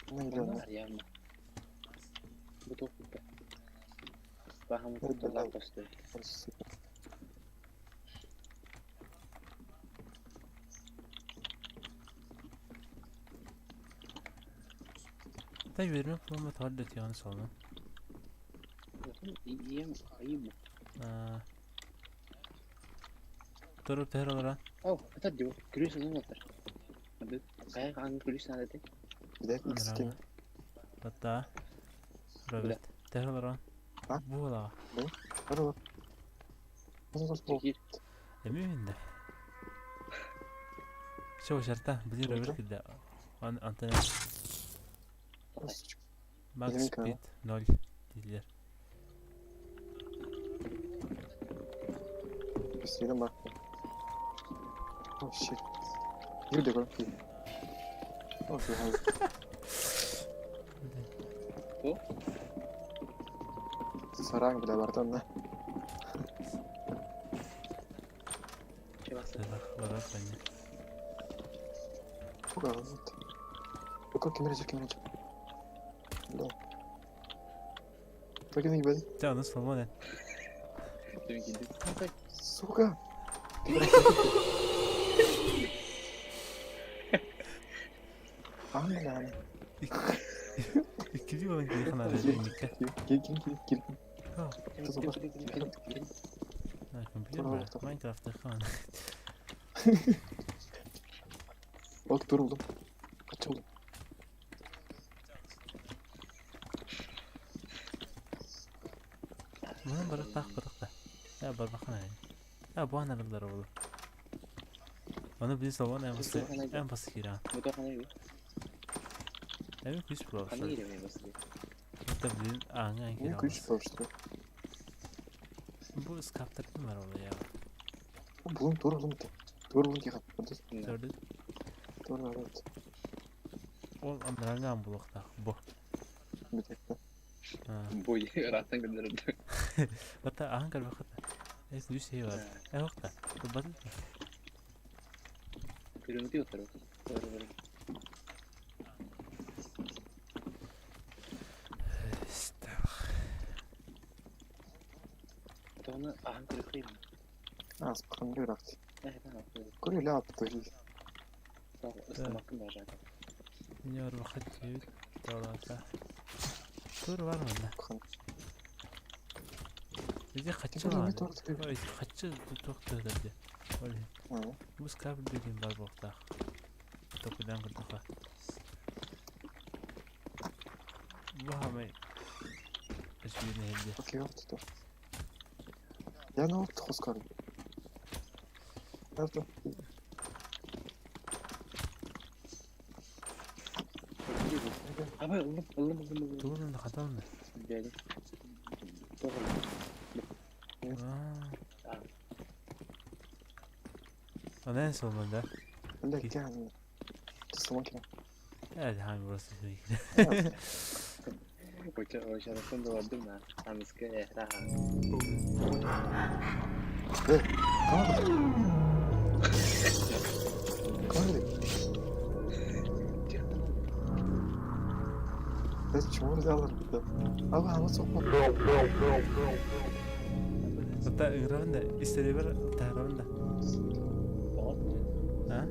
Ну, или Ана она. явно. Бұл тоқытты. Бағым Ой, құтты да. қосты. Сука. Та вермек булма тағыр яны салны. Ем, айым. Тұрып тәр аларан. Ау, это дио. Күрес ұзын отыр. Қай қан күрес надо Бля, икс кем? Татта. Роберт. Тәр аларан. А? Була. Бар. Ну, Кир. Эми менде. Чэ, шарта, били ревер килде. Ан антен Max speed 0 дииллэр. Быстрее бар. Oh shit. Yürü de кил. Oh shit. Бу? Сараң бля бартан да. Чэ баста. Барар бани. Буга вот. Бука кемере кемере. Да. Так не бedi. Чэ, аны сломан. Сука. Ана. Иккили болан киһи ханара инникке. Кил кил кил кил. Компьютер бар. Майнкрафт хан. Bak dur oğlum. Kaç oğlum. Манан барыктаах барыкта. Я барбахан ай. Я бу анарылар болу. Аны били сломан эм бас эм бас кира. Эми күч болор. Это блин аңа Ne кира. güç çalıştı. Бу скаптар ким бар ол я. Bulun dur oğlum. Dur oğlum diye kapatdı. Төрдү. Dur evet. Ол андранган булуктаах бу. Bir dakika. Бу ырааттан көрдөрөдү. Бата ахан көрбөхөт. Эс нүс хей бар. Э окта. Батын. Көрүңүтү отуру. Тоны ахан көрүк Az bakalım bir bıraktı. Kuru la yaptı. Не барбахат кебит. Талата. Тур бар манна. Иди хаччы Ким бар. тур тур. Ой, хаччы туох төдөрдө. Ол бу скабр деген бар болуктаах. Токудан кырдыха. Бу хамай эсбине хелде. Okey yaptı dur. Ya ne oldu Oscar? Nerede? Абай ыллым ыллым ыллым ыллым. Туурун хаталны. Бери. Анан солманда. Бля, gel. Тысылман кирәк. Әле хам burası şey. Очарасын доладым на. Аныскы эхраха. Калды. Biz чумыр алыр бит. Ага, аны сокма. Хата ыгырабын да, истеребер таарабын да. А?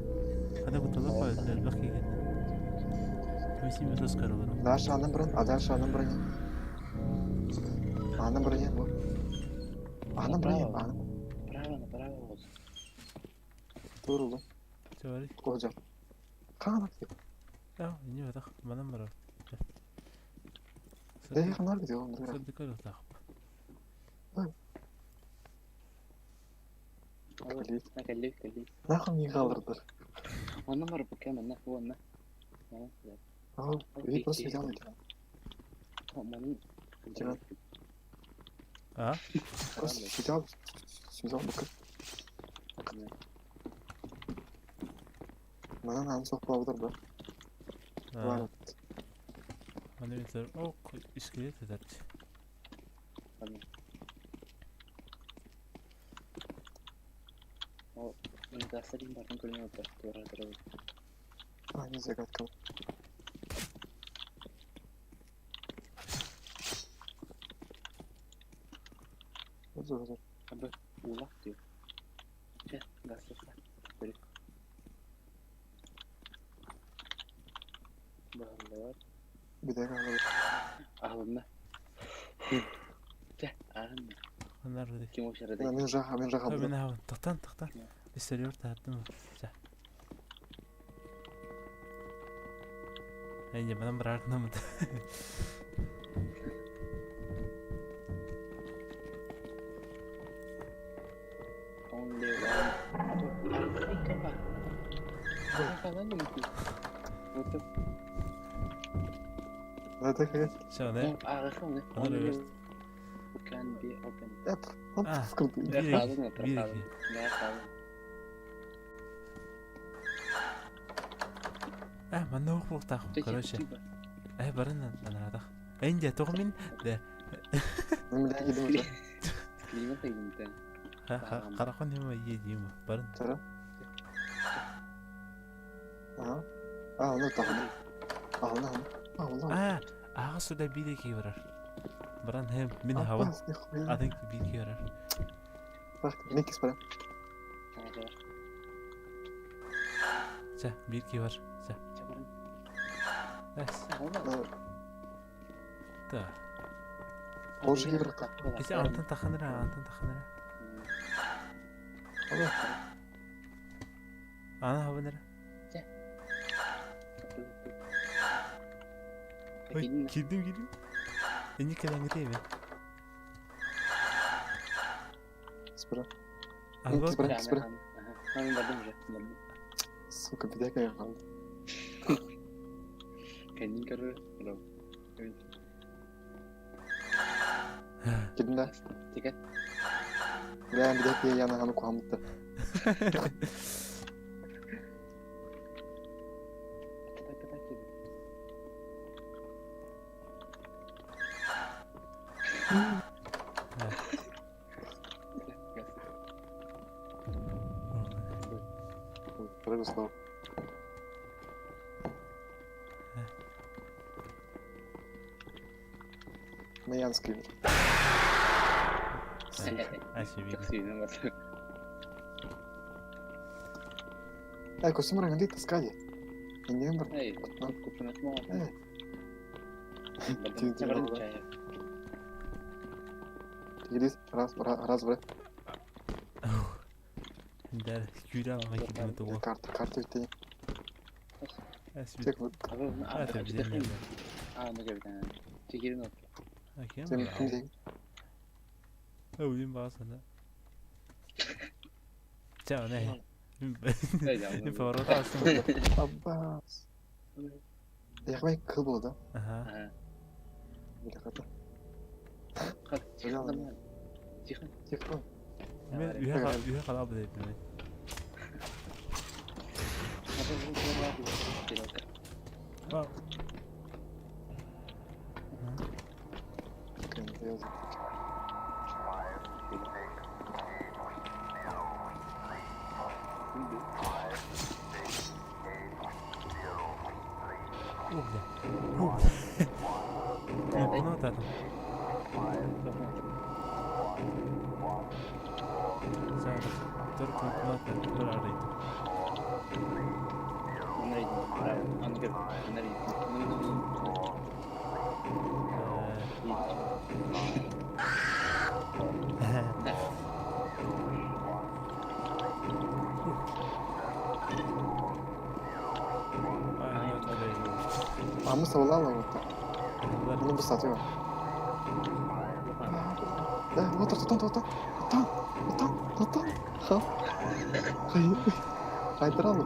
Хана бутала койду, бак кийген. Миси мисос көрөбөр. Дальше анын бирин, а дальше анын бирин. Анын бирин бу. Анын бирин, анын. Право направо болсун. Тур улым. Чабары. Кожа. Кана бит. А, не батак, манан бар. Дәй ханар бит ул. Сырды көрөк тагып. Кэлли кэлли. Нахуй не калдырдыр. Онно бар бу кем онно бу онно. Аа, би просто видео алды. Монун А? Просто видео видео бакыр. Манан аны сокпа алдыр ба. А. Мана битер. О, искелет этет. Гасырын барын көрүнүп отур. Тура тура. А, не загадка. Узur узur. Абы улак диyor. Чэ, гасырса. Көрүк. Баалар. Bir dakika alır. Ахлымна. Чэ, ахын. Анар бит. Ким ошарады? Мен жаха, мен жаха. Мен хабын. Тактан, тактан. Истеребер тааттым. Жа. Әйне, манан бар артынамын. Only one. Afrika. Чэ, не? Аны реверс. А, биир ики. Э, манна уох буолтаах, короче. Э, барын анаатах. Энди, тоҕо мин да Харахон хема ие дима. Барын. А, ну так. А, ну, а, ну. А, аҕа суда биир киһи барар. Баран хэм мин хабын атын биир киһи барар. Никис баран. Чэ, биир киһи бар. Чэ. Эс. Да. Боже, киберка. Ити антан таханара, антан таханара. Ана хабынара. Ой, кирдим кирдим. Энни кэлэҥҥитэ эбит. Спра. Алло. Спра, спра. Сука, бедяга я қалды. Кирдим да. Бля, бедяга я на хану кухамытты. Православ. Маянский. Очевидно. Эй, костюм рангли таскали. Не бар. Тигрис, раз, раз, раз. Да, күүрэ алма кирдим тугу. Карта, карта өтейін. Эс Тек, А, Окей. сен кім дейін? Өлім бағасына. Чэ, не. Мен поворот астым. Аббас. Яғмай кыл болды. Аха. Бля, қата. Тихо. Мен үйе қала деп мен. Вау. О, бля. О, бля. Кнопканы атадым. Тұр кнопканы атадым. Тұр арайды. Амы саула ала вот. Bunu bu satıyor. Да, вот тут, тут, тут, тут, тут, тут, тут. Ха. Хайдралу.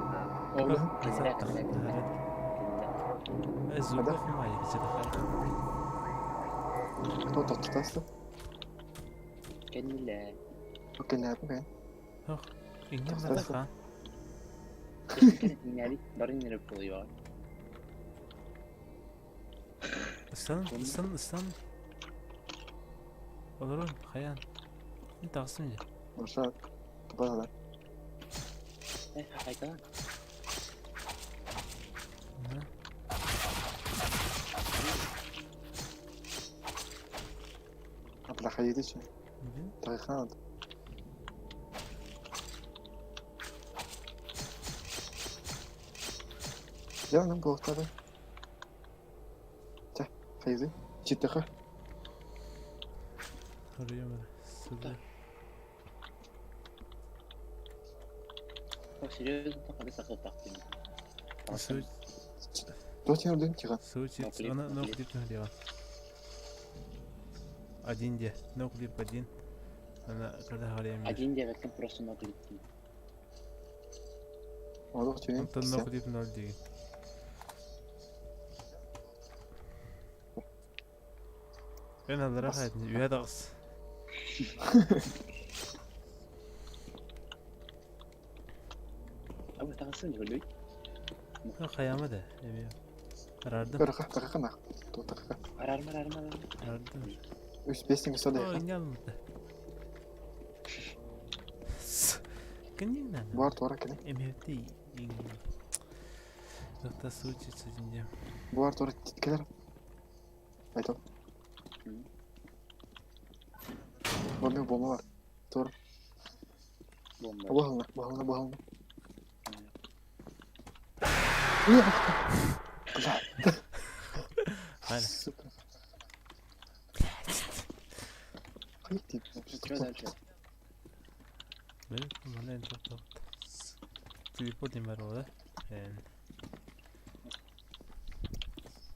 Кто тут тастı? Окей, не окей. Ыстан, ыстан, ыстан. Олорун, хаян. Не тағысым же. Маша, тупа да. А бля, хайдичи. Тайхан. Я нам был тогда. Ча, хайди. Читаха. Сюда. Точно один тихо. Сучит, она no clip не Один где? No clip один. Она когда говорим. Один девятка просто no clip. Олох тюнинг Онтон кисэ. ноху ноль диги. Эн аллара Бас. хайдын үйэ даҕыс. Абы таҕысын өлүй. Хайама да эми. Арардым. Ырыха, тахаха нах. Ту тахаха. Арарма арарма арарма. Арардым. Үс бес теңге сода О, яха. инне алмыты. Кыннин нана. Бар туара келе. Эмхепти иң. Докта сучится динде. Бар туара келер. Айтал. Бар мен бомба бар. Туара. Бомба. Бахална, бахална, бахална. Бля. Аля. Сука. Хайти. Что дальше? Били, мана энэ тоқтоқт. Телепорт юм бар уу? Эн.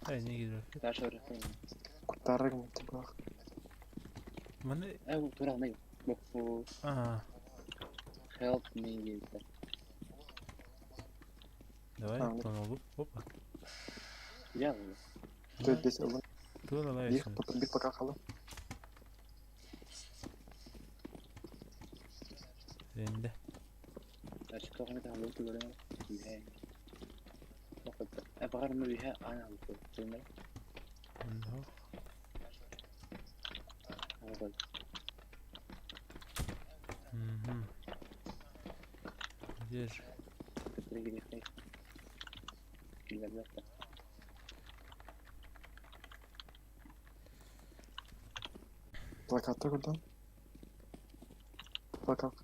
Ай, не гидров. Дальше өрөктөн. Кутарыг мутбах. Мана Э, тура алмай. Бу аа, help me дейді. давай, А, тонолу. Опа. Я Төрт бес ылын. Тура Бир, лайсын. бир пока халы. Энде. Дальше тоғыны да алып көрем. Үйе. Э, бағар мы үйе ана алып көрем. Онно. Алып. Мгм. Где же? Кетіре керек. Күйлер бар. Плакатта көрдüm. Плакат.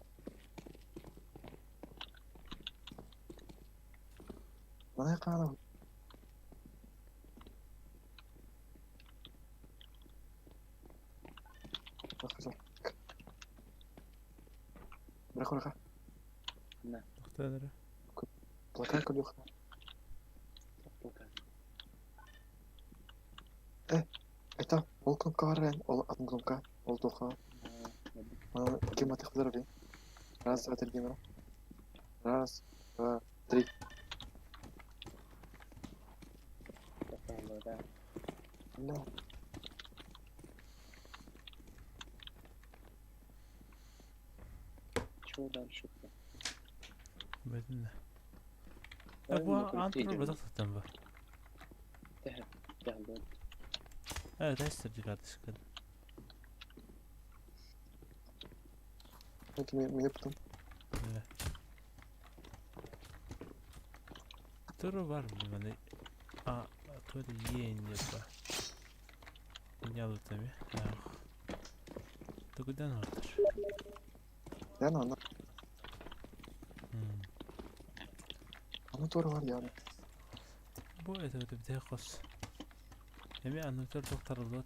Мана қана. Бірақ ораға. Тоқтадыр. Плакат көрдік. Плакат. Айта, ол кнопка бар ән, ол атын кнопка, ол тоқа. Мана кем атық бұлар бе? Раз, два, три, гемера. Раз, два, три. Да. Бля. Чего дальше? Бәдін. Бу антро бадақ таттан ба. Э, рестер дигардышкын. Это меня потом. Туру бар маны. А, тур иен деп ба. Не тами. Тугудан ортыр. Я на, ана тура бар я. Бу это это бите қос. Эми анутер доктор да.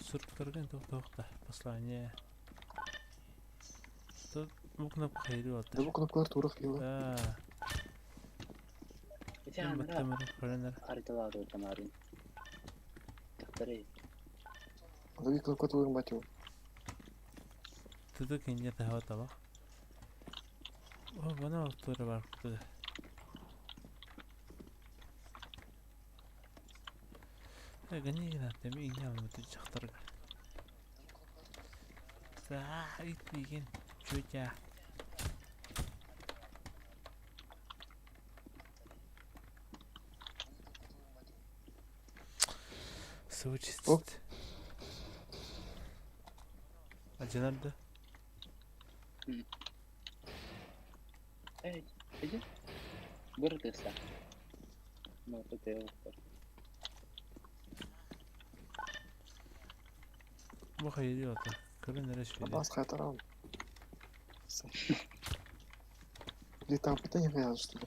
Сурктарген тоқтоқта. Послание. Тут бу кнопка хайры Да отыр. бу кнопкалар тура қиылы. Да. Ити ана Баттамыр көрінер. хариталар отанарын. Тақтары. Анда bir кнопка тура батю. Туду кине тахава табақ. О, бана тура бар туду. Э, гани гина теми ине алматы чақтырга. За, итмеген чутя. Сучит. Оп. А жанарды? Эй, иди. Бұрдыса. Ну, это я Бу хайри ота. Көрін әрі шведе. Бас қайтарам. Или там потом не вяжешь, что ли?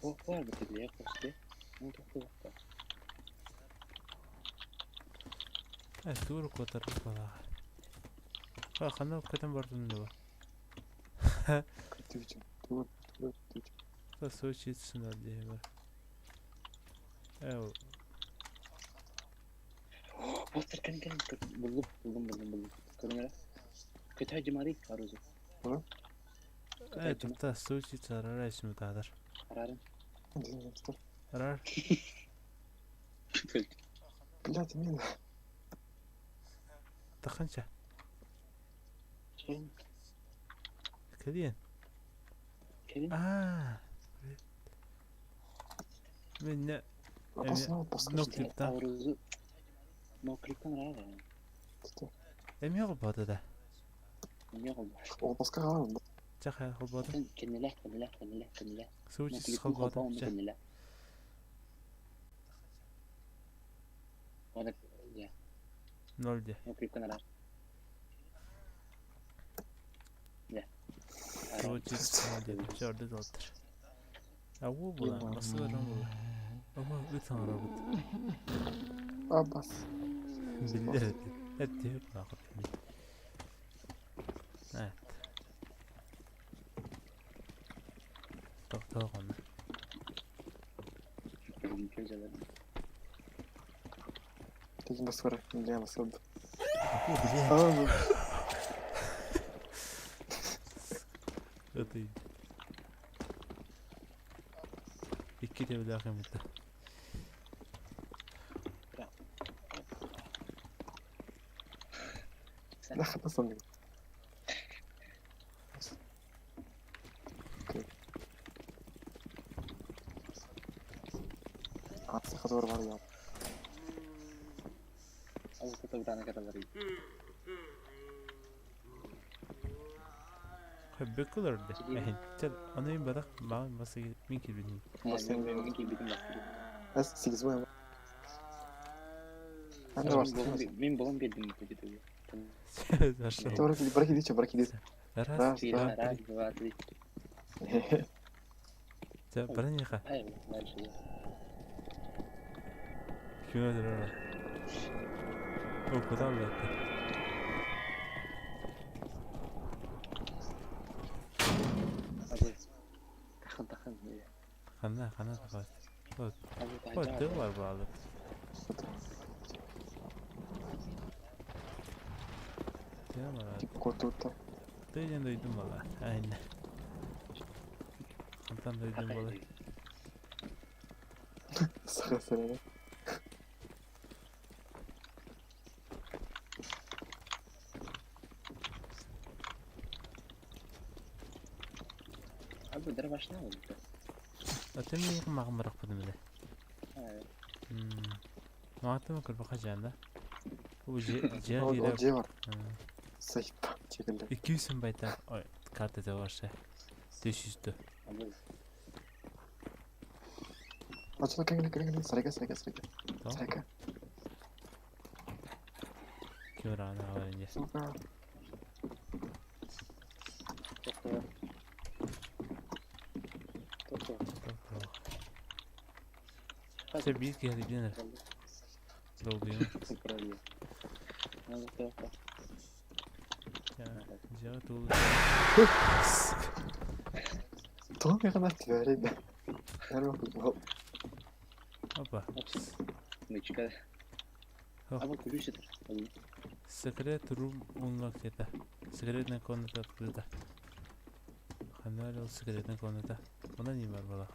О, бар бітірді, қосты. Ну, тоқты. Э, тур котар бала. Ха, хана көтен бардым да. Күтүчү. Тур, тур, күтүчү. Та сучит сына дейбер. Э, Постер кән кән булдum, булдum, булдum, булдum. Көріңдер. Көтө дьымарый арузу. Э, тутта сучи арар эсмутадар. Арарын. Арар. Блядь, мина. Таханча. Кэлиэн. Кэлин. Аа. Мен Опасно, опасно. Ноклиптан. Арузу. Ноклиптан арар. Эмиэ холбоото да. Эмиэ холбоо. Опаска хаалан. Чэ хайа холбоото. Кэннилэ, кэннилэ, кэннилэ, кэннилэ. Сучи холбоото. Чэ. Кэннилэ. Оны я. Ноль де. Ноклиптан арар. Я. Сучи ноль де. Чэ орды долтар. Агу була. Басыларым була. Ама ыт арабыт. Абас. Биллер эти. Эти була. Evet. Тоқтоо гона. Тегин бас бар. Бля, бас бар. О, бля. Аа, Это Икки тебелээх эмитэ. нахата сонник. Атсы хатор бар я. Ол кутабытаана каталары. Хөббөккүлөр де. Эхин. Чэ, аны им бадах маан басы мин килбини. Мен кийбитим басты. Эс сегиз бой. Анда бар. Мен болон бердим кудиту. Хорошо. Бараки, бараки дичи, бараки дичи. Раз, Раз, два, Раз, три. два, три. Чэ, бараньяха. Ай, дальше. Кимэ дөрөр. О, куда аллатты? Абы. Тахан, тахан. Ханна, ханна тахат. Абы, О, тыл бар баалы. Тыл бар. Тип котута. Тыйден дойдум бала. Айна. Антан дойдум бала. Сага сага. Абы, дыр башына болду. Атын миигин мағын барақ бұдым эле. Маатым көрбөкө жаанда. Бу же же О, кире. же бар. Сайт чекилде. 200 байта ой, карта да барса. 500-тө. Абы, Ачыла кеңле кеңле сарайга сарайга сарайга. То? Сарайга. Кимрана алайын. Сука. токтоо. Токтоо. Се биз келди бинер. Долдуйм. Жа тул. Тоң гана тверде. Нарма. Опа. Нычка. Абы, күлүшү. Секрет room unlocked это. Секретная комната открыта. Ханарил секретная комната. Она не бар была.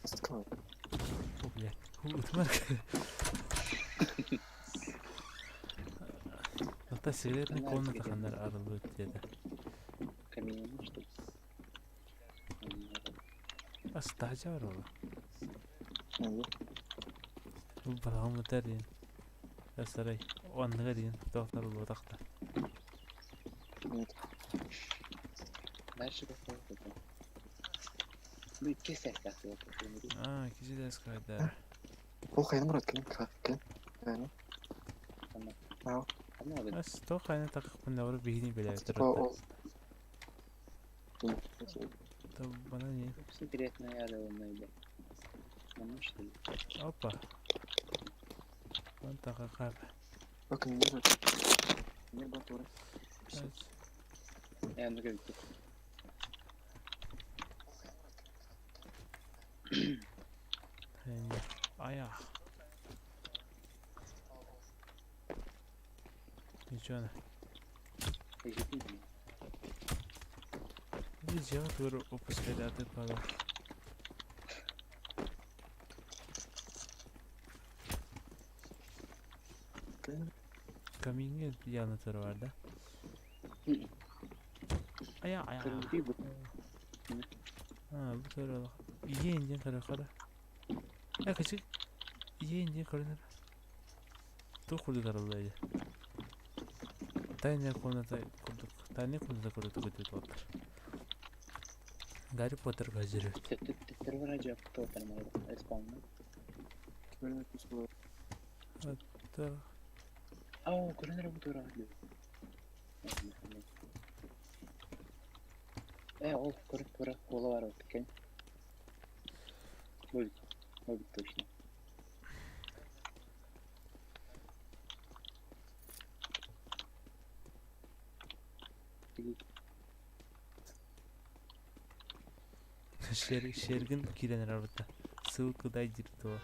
Сука. О, блядь. Утмар. Ата секретная комната ханар арылды деді. Камин, что ли? Астажа бар ола. Бу балағым өтер дейін. Ясарай. Онныға дейін. Тоқтар бұл отақта. Нет. Дальше токтоо. Бу кесер касы. А, кеше де скайда. Ол кайдан барат кең кең. Яни. Ау. Ас, то қайна тақық бұнда барып бейіне беле Типа ол. То бана не? Секретная арылмайды. Мына что ли? Опа. Вон тақа қап. Bakın ne var? Ne var orada? Э, ну как Аяқ. Ничего. Дьиэҕэ тугу выпускайдаатык баҕар. Камиҥҥа явно тура да? Айа айа. А, бу тура Иен диэн көрөххө да. Э, кычык. Иен диэн көрүнэр. Туох курдук арыллар Тайная комната курдук. Тайная комната курдук көтүт олор. Гарри Поттер газыры. Төттөрү бара жапты респаунна. Ау, көрөнөр бу тура. Э, ол көрө тура кола бар экен. Будет. Будет точно. Шергин киирэн эрэр Ссылку дай директора.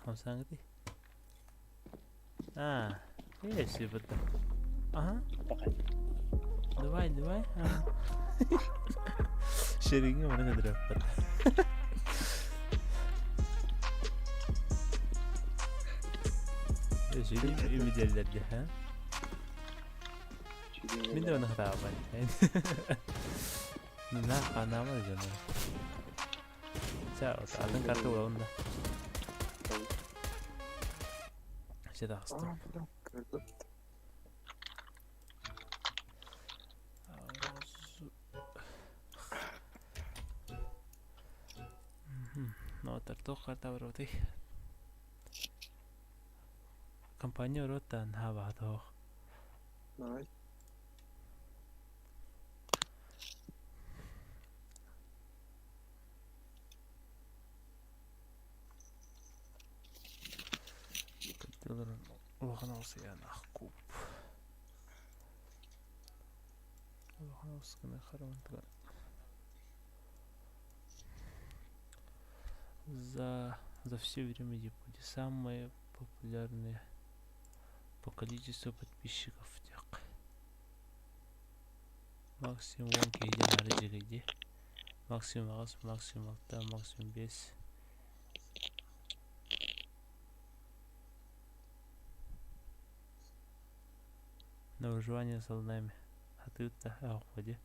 Хамсааҥҥытый? А, если бы Ага. Давай, давай. Шериҥҥэ маны көтүрүөхпүт. Сүрүн үмүдэллэргэ, ха? Мин да оны хатаабай. На ханаама да дьоно. Ча, атын карта буолан да. Все тахстым. Туох карта барбытый? Компания роттан хаабаатоох. Давай. Улахан оҕус куб. Улахан оҕус гына харамантыгар. За все время Японии самые популярные по количеству подписчиков тех. Максимум 10 киһи нары дьигэйди. Максимум 8, максимум 6, максимум 5. На выживание с олдами. А ты-то, а, ходи.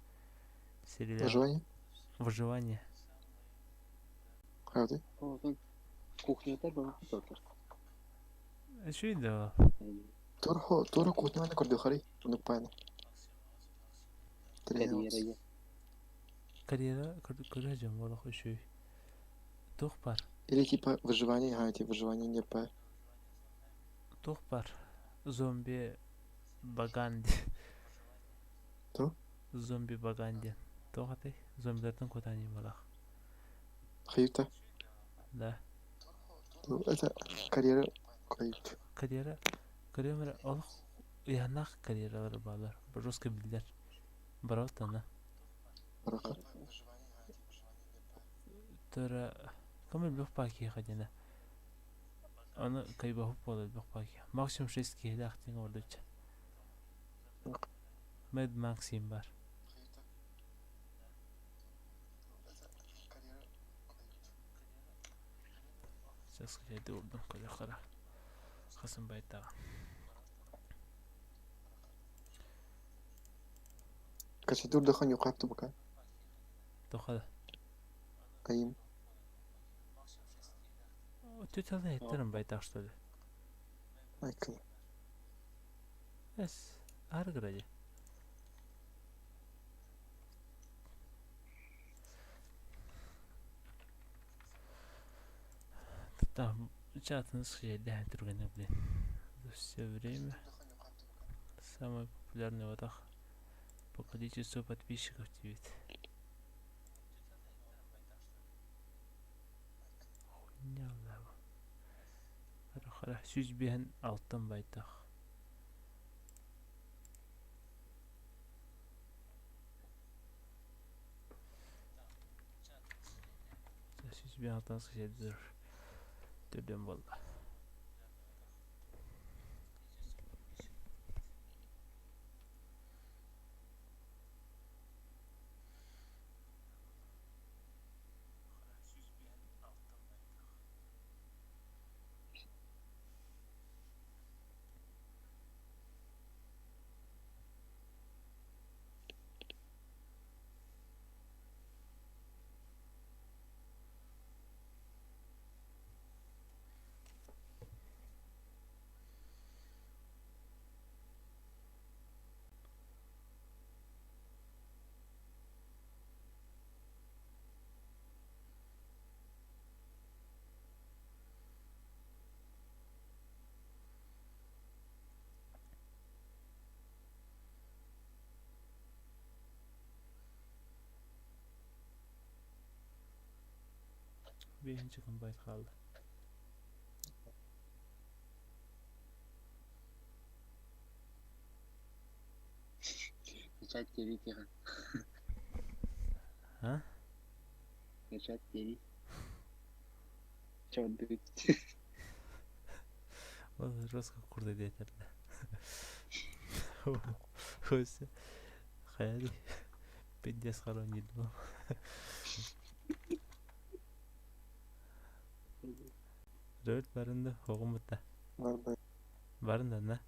Выживание? Выживание. Хады. Кухня был Что это? Тура тура кухня на кордохари, ну пана. Карьера. Карьера, карьера, болох еще. Тух пар. Или типа выживание, а типа выживание не по. Тух пар. Зомби Баганди. То? Зомби Баганди. Тоғатай, зомбилерден котани балах. Хаюта? Да. Ну, это карьера кают. Карьера, карьера, олох янах карьералар балар. Русский билдер. Бараутана. Бараха. Тора, кому бөх паки хадина. Аны кайбаху болот бөх паки. Максимум 6 киһи ахтин ордуча. Мед Максим бар. Сейчас я урдум кара. Хасым байтага. Качатур дахан юкапты пока. Тохада. Каим. Түтәле эттерим байтак что ли? Айкыл. Эс, аргради. Там чатын съедает другой, блин. За все время самый популярный вот так по количеству подписчиков тебе. Хуйня Хара сүз биһэн алтан байтах. Сүз биһэн алтан сыжайдыр. Төрдүөн буолла. Биэһинчи комбайт хаалла. Начать терить тихо. А? Начать терить. Чё дыть? Ол жестко курда диэтэрдэ. Өссө хайа пиздец хоронит бу. Рөль барында хоҕуммута. Барбай. Барында на.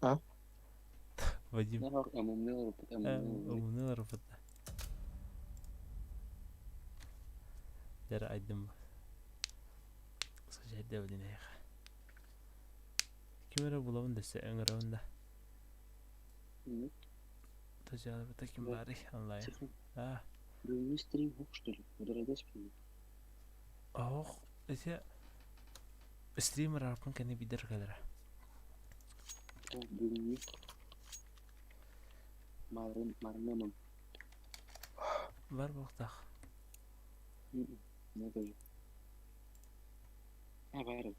А? Вадим. Умный Умный Дьэ айдым Сажайда эйиэхэ. Ким эрэ булабын дэсэ ыҥырабын да. Тажалбыта ким баарый онлайн. Аа. Бүгүҥҥү стрим хук что ли? Ударайдас Оох ити стример арпын кэннэ бидер кэлэрэ. Бүгүҥҥү Марын марнамам. Бар буолуохтаах. Я тоже. А, баар.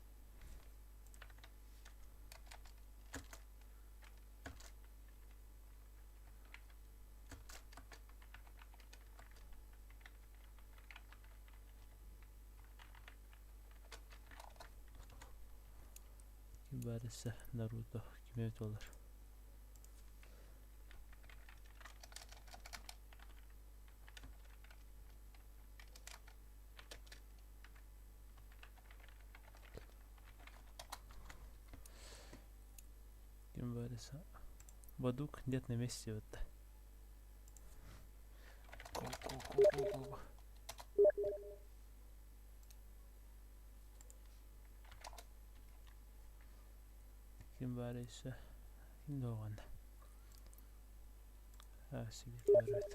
Ким баар өссө Наруто ким эбит буолар. Ким баар өссө Бадук нет на месте вот. Го го го го го. Ким баар өссө ким дуоҕун Аа сибиир баар эбит.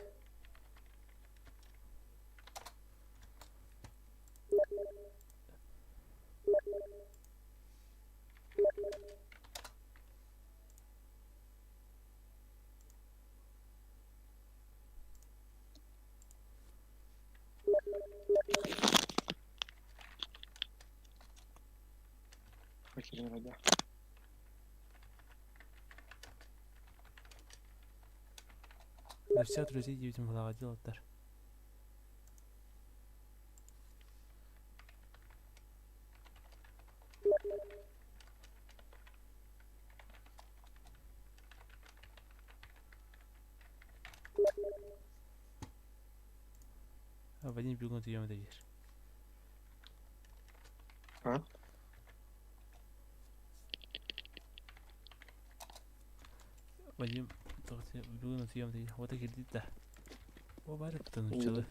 Хакерин да. На все друзей диэбитим былаҕа дьылаттар. А Вадим бегун прием дадишь. А? Вадим бүгүн утуйам дии. Ота кирдит да. О бары тонуччалы.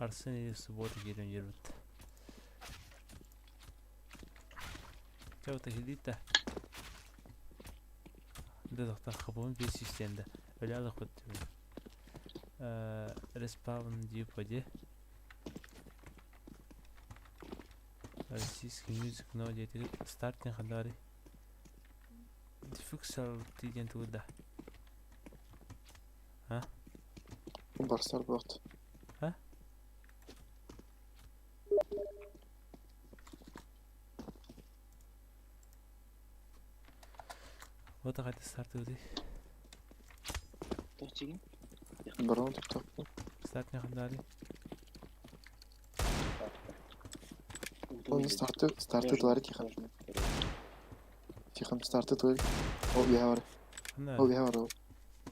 Арсен или суббота киирэн үөрбүт. Чэ вот кирдит да. Да тохтоо хабын биир системда. Өлө алыхпыт. Респаун дии Российский music но диэтигит стартинг ханна барый? Диффуксал диэн тугу да? Барсар буолт. А? Вот хайда стартыды. Тоқ чигин? Барон туттахпын. Старт не хандали. Оны старты, старты тулары тихан. Тихан старты тулары. Ол бия бар. Ол бия бар ол.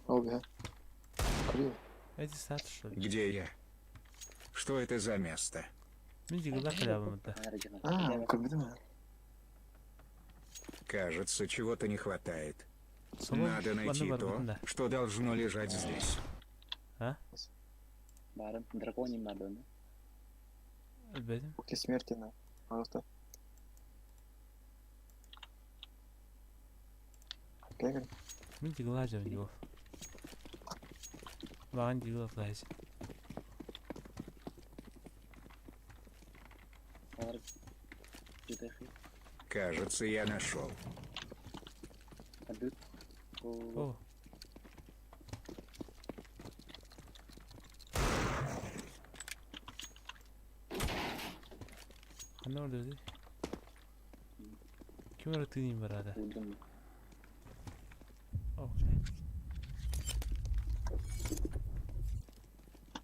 Ол бия. Криво. Эти старт что ли? Где я? Что это за место? Мен жигулар кылябым да. А, көрбөдүм. Кажется, чего-то не хватает. Надо найти то, что должно лежать здесь. А? Барым, драконий надо, Билбэтим. Руки смерти на. Просто. Кэгэн. Мин дигла жабын его. Баган дигла флайс. Кажется, я нашел. О. Ханна өлдү? Ким эрэ тыынын бараада? Окей.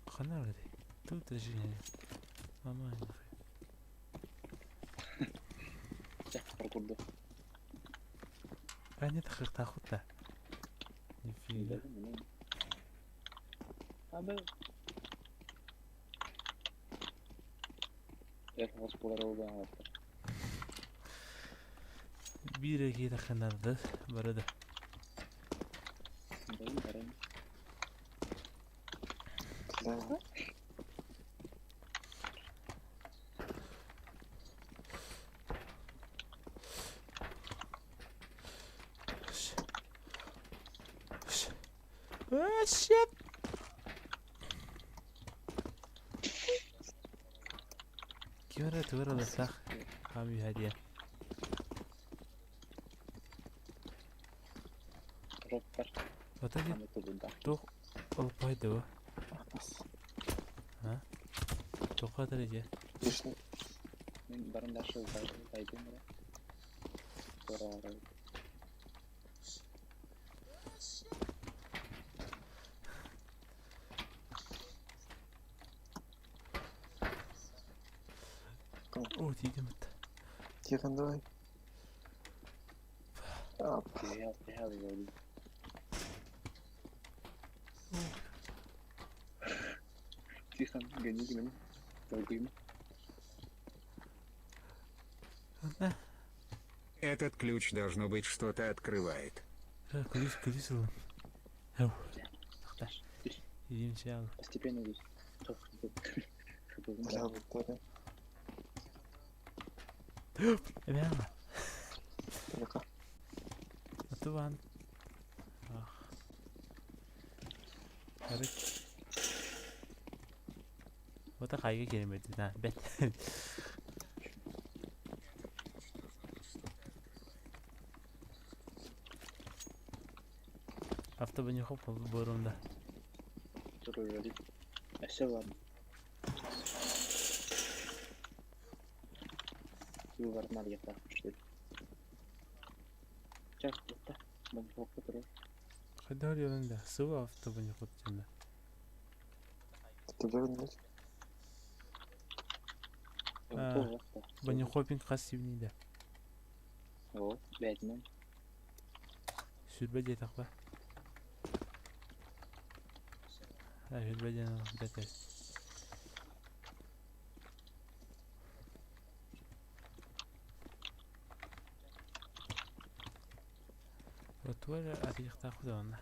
Ханна өлдү? Тут даже Мама Они тахыртахута. Нифига. Биир киһи тахыннарды бары да. Бля. А, shit! Ким эрэ тугар алыстаах хаам үһэ диэн. Ото диэн туох олоппой дуо? А? Туохха этэр дьэ? О, тиийдим ытта. Тихон, давай. А, Тихон, гоните меня. Долгуем. Этот ключ должно быть что-то открывает. Ключ, ключ ылым. Эу. Тахтар. Иим чаал. Постепенно здесь. бля, вот это. Эбээн. Только. Атыбан. Ах. Арык. Вот хайга керемеди на бет. Автобани хоп борунда. Все ладно. Хайдар yolunda сыва автобани хоп жана. Ты блядь. Бани хопинг хас сибниде. О, бэтмен. Сүрбэ диэтэх ба. А, сүрбэ диэн бэтэ. Отуар атыйхтаах даҕаны.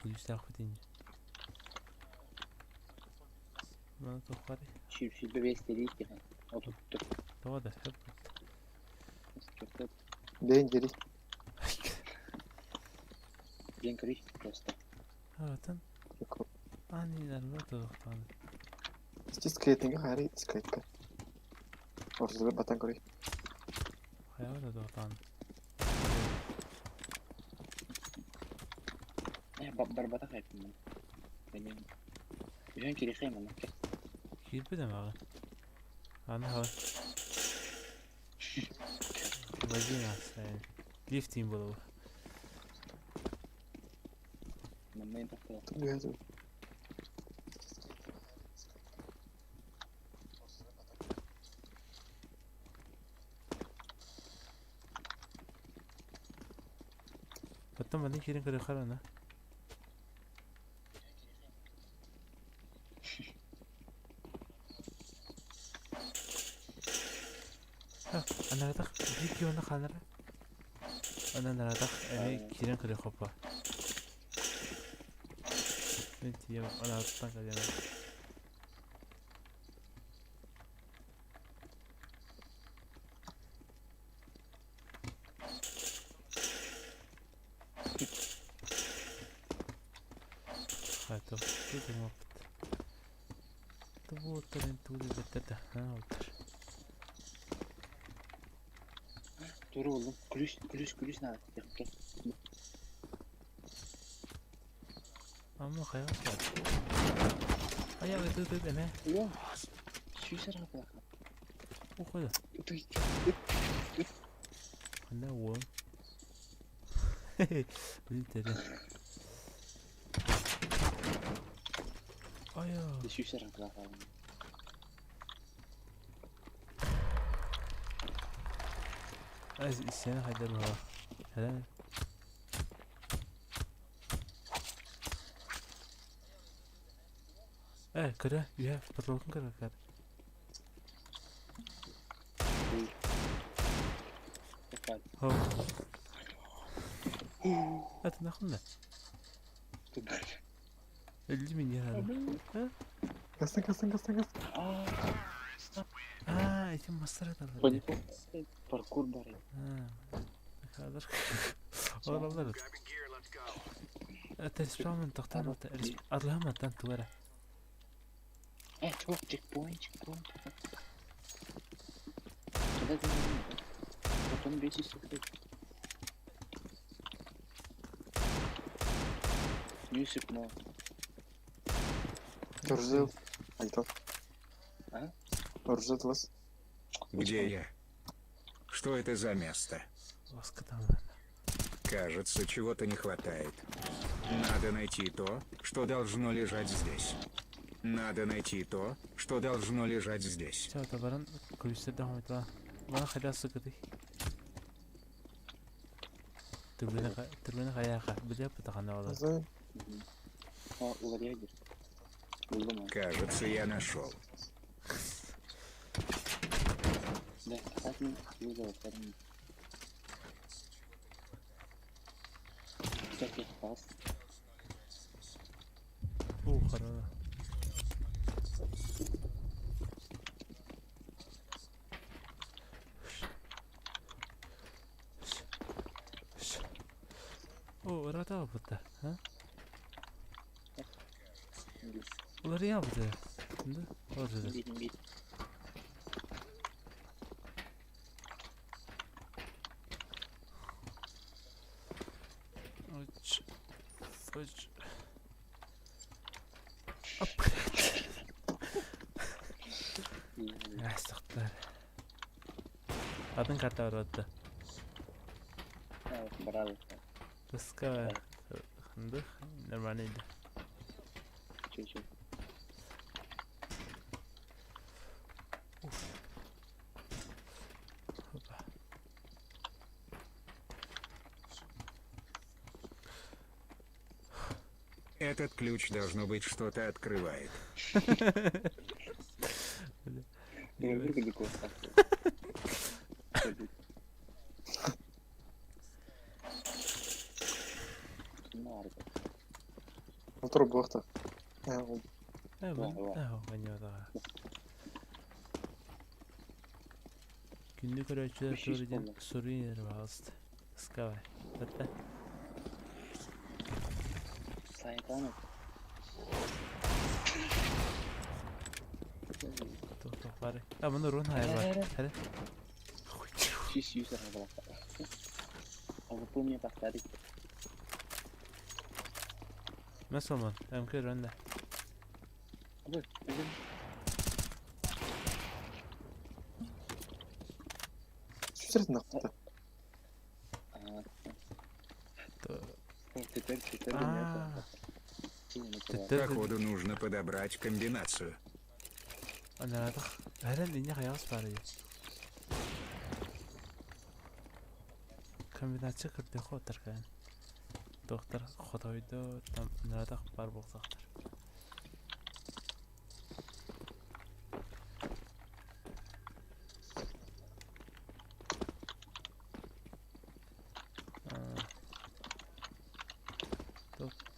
Күлүүстээх ини. Маны туохпарый? Сүүрбэ бэс тэрий Тихон. Отуттур. Тоҕо да сөп. Бэйин дери. Ден көрүй просто. Атын. Ани туохтааны. Здесь скелетинге хайры скелетка. Ортада батан көрүй. Хайа да туохтааны. Барбатах эппин. Үһүн кириэхэ манна. Киирбит эмэҕин. Аны хабар. Вадим астайын. Лифтин буолуо. Манна тахта. Түһэ Оттон манна киирэн көрүөххэ ана. Анаратах биир киһи хаалара. Онон анаратах эмиэ киирэн көрүөххэ оппа. Мин тиийэн анаратыттан кэлиэм. Хайта тутумаппыт. Тубуоттарын туулубаттар да отар. Тура oğlum. Ключ, ключ, ключ надо. Amma хайа Ая ыт ыт ыт эмэ. О, сүүс арабалаах. Ухода. Ытый. Ханна уол. Блин тере. Ая. Сүүс арабалаах. Ай сeni хайдар була. Хәлә. Э, кыра, үйә, потолокын кыра кыр. Хо. Это нахуй. Элли меня надо. Кастан, кастан, кастан, кастан. А, эти мастера там. Паркур бар. А, Олар. Это спаун тохтан Адлама тан туара. Чувак, чекпоинт, чекпоинт. Когда ты Потом бейте сука. Нюсик, но. Оружие. Айтал. А? Оружие от вас. Где я? Что это за место? Ласка там. Кажется, чего-то не хватает. Надо найти то, что должно лежать здесь. Надо найти то, что должно лежать здесь. Все, табаран ключ дам это. Бана хайда сыкыты. Түрбүнэ хаяха, биле пытахана олар. Знаю. О, улария Булдум. Кажется, я нашел. Да, хатын вызова вторым. Всякий пас. О, хорошо. О, рата бұта, а? Улария бұта. Да? Оржы. Бит, бит. Оч. Оч. Оп. Астықтар. Атын карта бар атты. Брал. Рыска хындых нормально иди. Чуть-чуть. Опа. Этот ключ должно быть что-то открывает. Не далеко. Мотор буохта. Э, Э, Да, да. э, Күндү көрөөчүлөр Үш жүз туоруден болду. суруйнер багалысты. Ыскабай. Бетте. Сайтан. Тух бары. А муну рун хайр бар. Хәре. Сүүс сүүс арабалаах. А вот помню повторить. Мас Соломон, МК рönde. Сүсэрин ахта. Походу, нужно подобрать комбинацию. Анаратах. Эрэн инне хайаҕас баар дии. Комбинация көрдөхө отар кэлэн. Доктор хотойдо там наратах бар буолсахтар.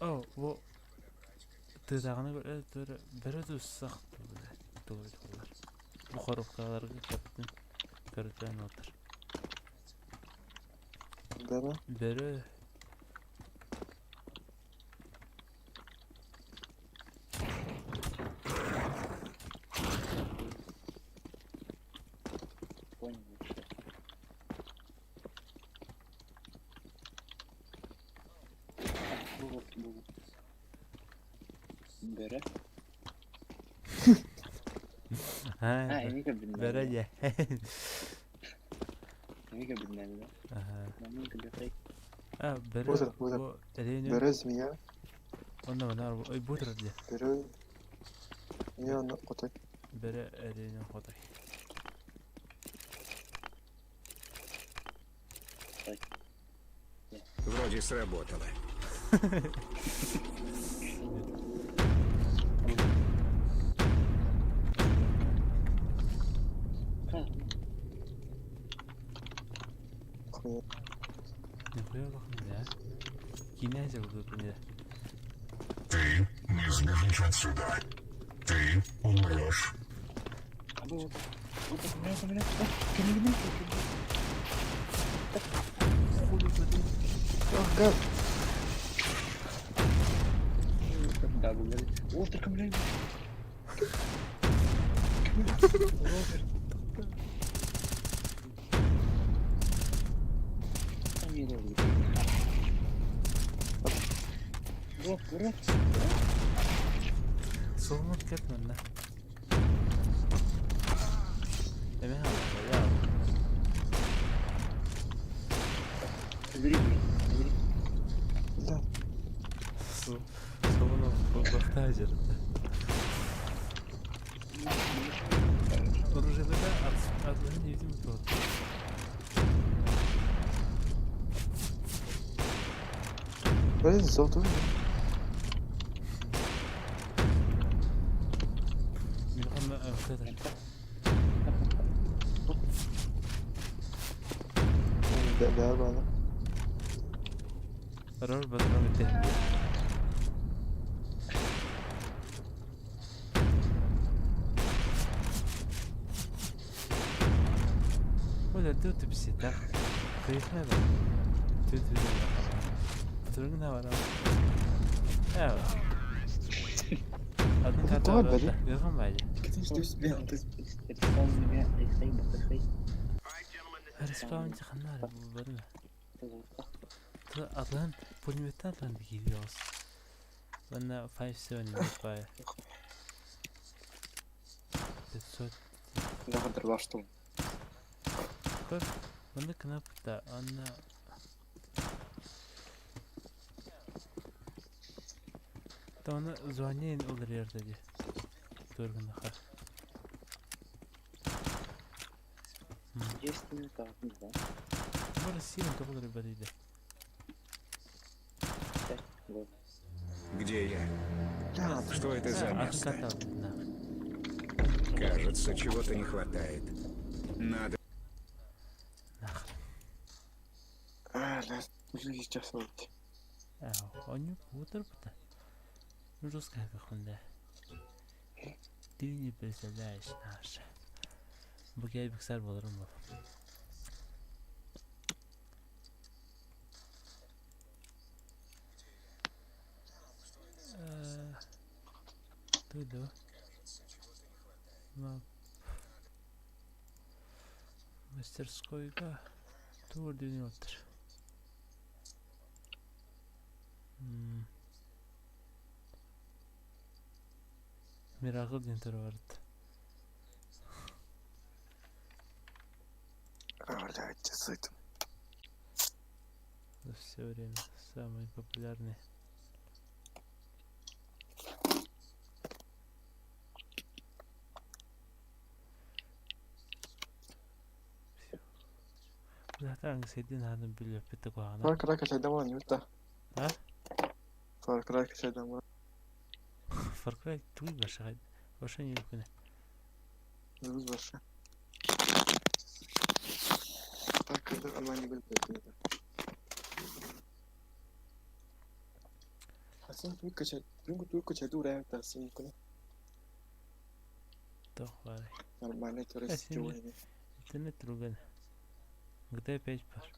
О, бу тыытааҕыны бөрө туссах тугу Бу коробкаларга кэптин көрдөөн отар. Бөрө. Бөрө. Бөрө. А, Бөрө дьэ. А, бөрө. Бу бу Бөрө змея. Онно манар ой бу турар дьэ. Бөрө. Не онно хотой. Бөрө эриэнин хотой. Вроде сработало. Хуйня. Нихуя улахан да. Киинэ буду не. Ты не сбежишь отсюда. Ты умрешь. Ах, гад. Соломон кэт манна. Эме хаалла я. Да. Соломон бахта жерде. Оружие да от невидимый тот. Блин, золотой. Милхан МК Да, да, бана. Роль патрон битте. Оля, тут псита. Кыйхна да. Тут тут. Патронuna var abi. Evet. Adın kartı Тоҕо var. бэли? Yılgın bence. Respawn çıkanlar bu bölüm. Adlan пулеметтен атлан кириос. Ванна 5-7 бай. 500. Көр, мында кнопка, анна Та оны звонин олар ерді де. Төргін ха. Бұл сирен тоғылыр бәдейді. Где я? Да, Что это за Атын место? карта алдына. Кажется, чего-то не хватает. Надо Нахрен. А, да, сейчас вот. Оню утыр бұта. Русская кахунда. Ты не представляешь наша. Бу кей биксар болорум бу. Туду. Мастерскойга тур дүйнө отыр. Miracle диэн турар. Блядь, часы там. За все время самый популярный. Zaten sevdiğin hanım biliyor bitti kulağına. Far Cry kaçaydan var ne Ha? Far Cry kaçaydan var. Far Cry туй башай. Баша не күнә. Зүз башы. Far Cry'da онлайн билбэт. Хасан туй качай. Бүгүн туй качай дура тасым күнә. Тох бар. Нормально Э, турист жуйны. Интернет друган. GTA 5 бар.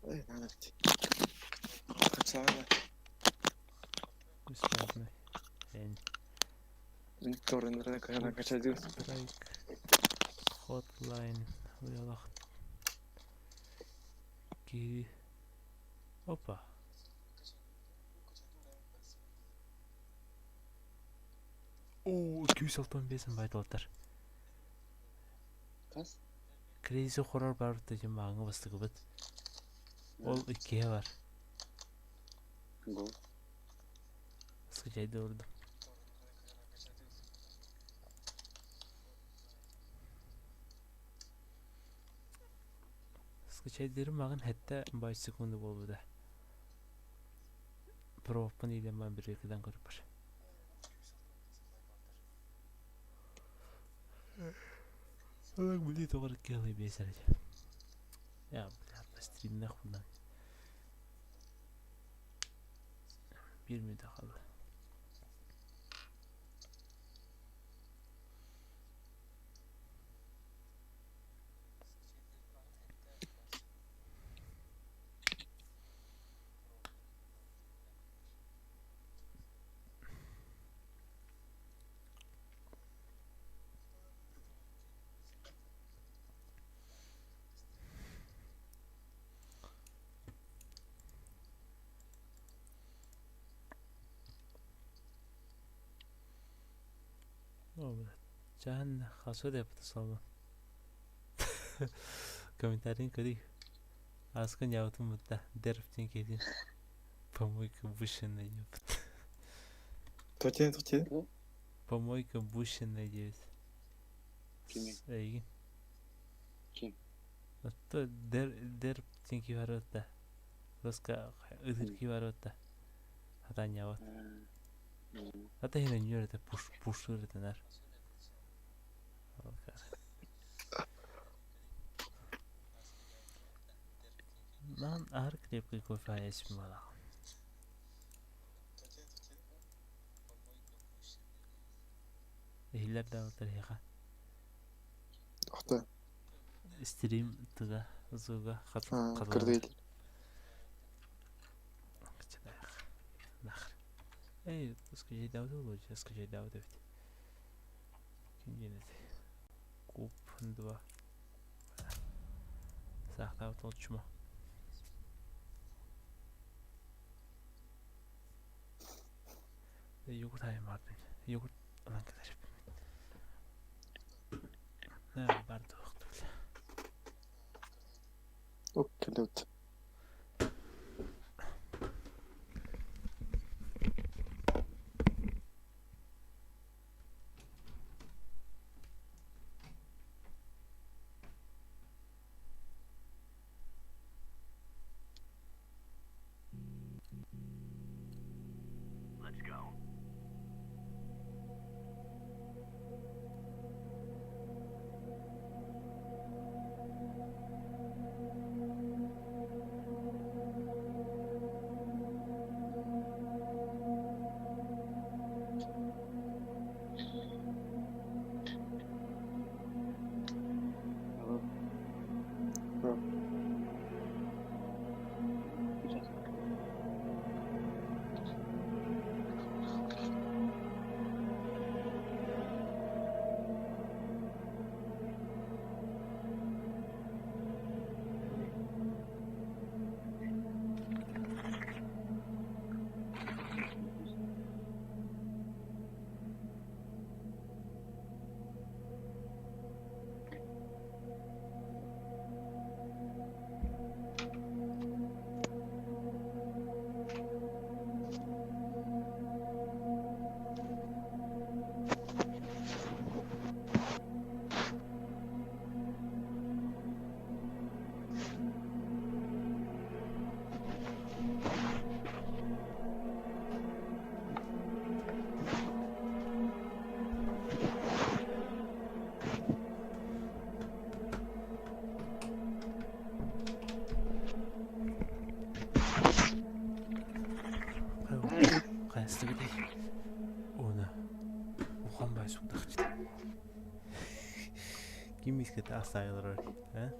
Эй, надо. Качана. Бесплатный. Эн. Торрентерне качана качай ду. Strike. Hotline. Уялах. Ки. Опа. О, 265 байдалдар. Kas? Crazy Horror бар деген маңы бастығы бит. Ол иккиге бар. Go. Скачайды ордum. Скачайдырым маған хәтта 5 секунды болбуда. Провоппын илеман bir екіден көріп бар. Алак биле тоғыр келе бесер. Я, бля, стримне худан. Bir minute kaldı. О, бля. Жан хасу деп салма. Комментарий көрей. Аскын явтым бұтта. Дерптен келден. Помойка бушина, ёпт. Тотен, тотен. Помойка бушина девять. Кими? Эйгин. Ким? Отто дер дерптен ки бар отта. Лоска ыдыр ки бар отта. Хатан яват. Ата хина нюрете пуш пушурете нар. Нан ар крепкий кофе айсим бала. Ихлер да отыр хиха. Охта. Стрим тыга зуга хат Кырдыйл. Нахр. Эй, скажи дауды лучше, скажи дауды ведь. Ким Куб 2. Сахта толчмо. Йогурт аймардын. Йогурт ылан кадar. Ne бар тоқту. Окей, Алло. Да. Сейчас. Уонна улахан баай суктахчыт. Ким искэ астаай олорор, а?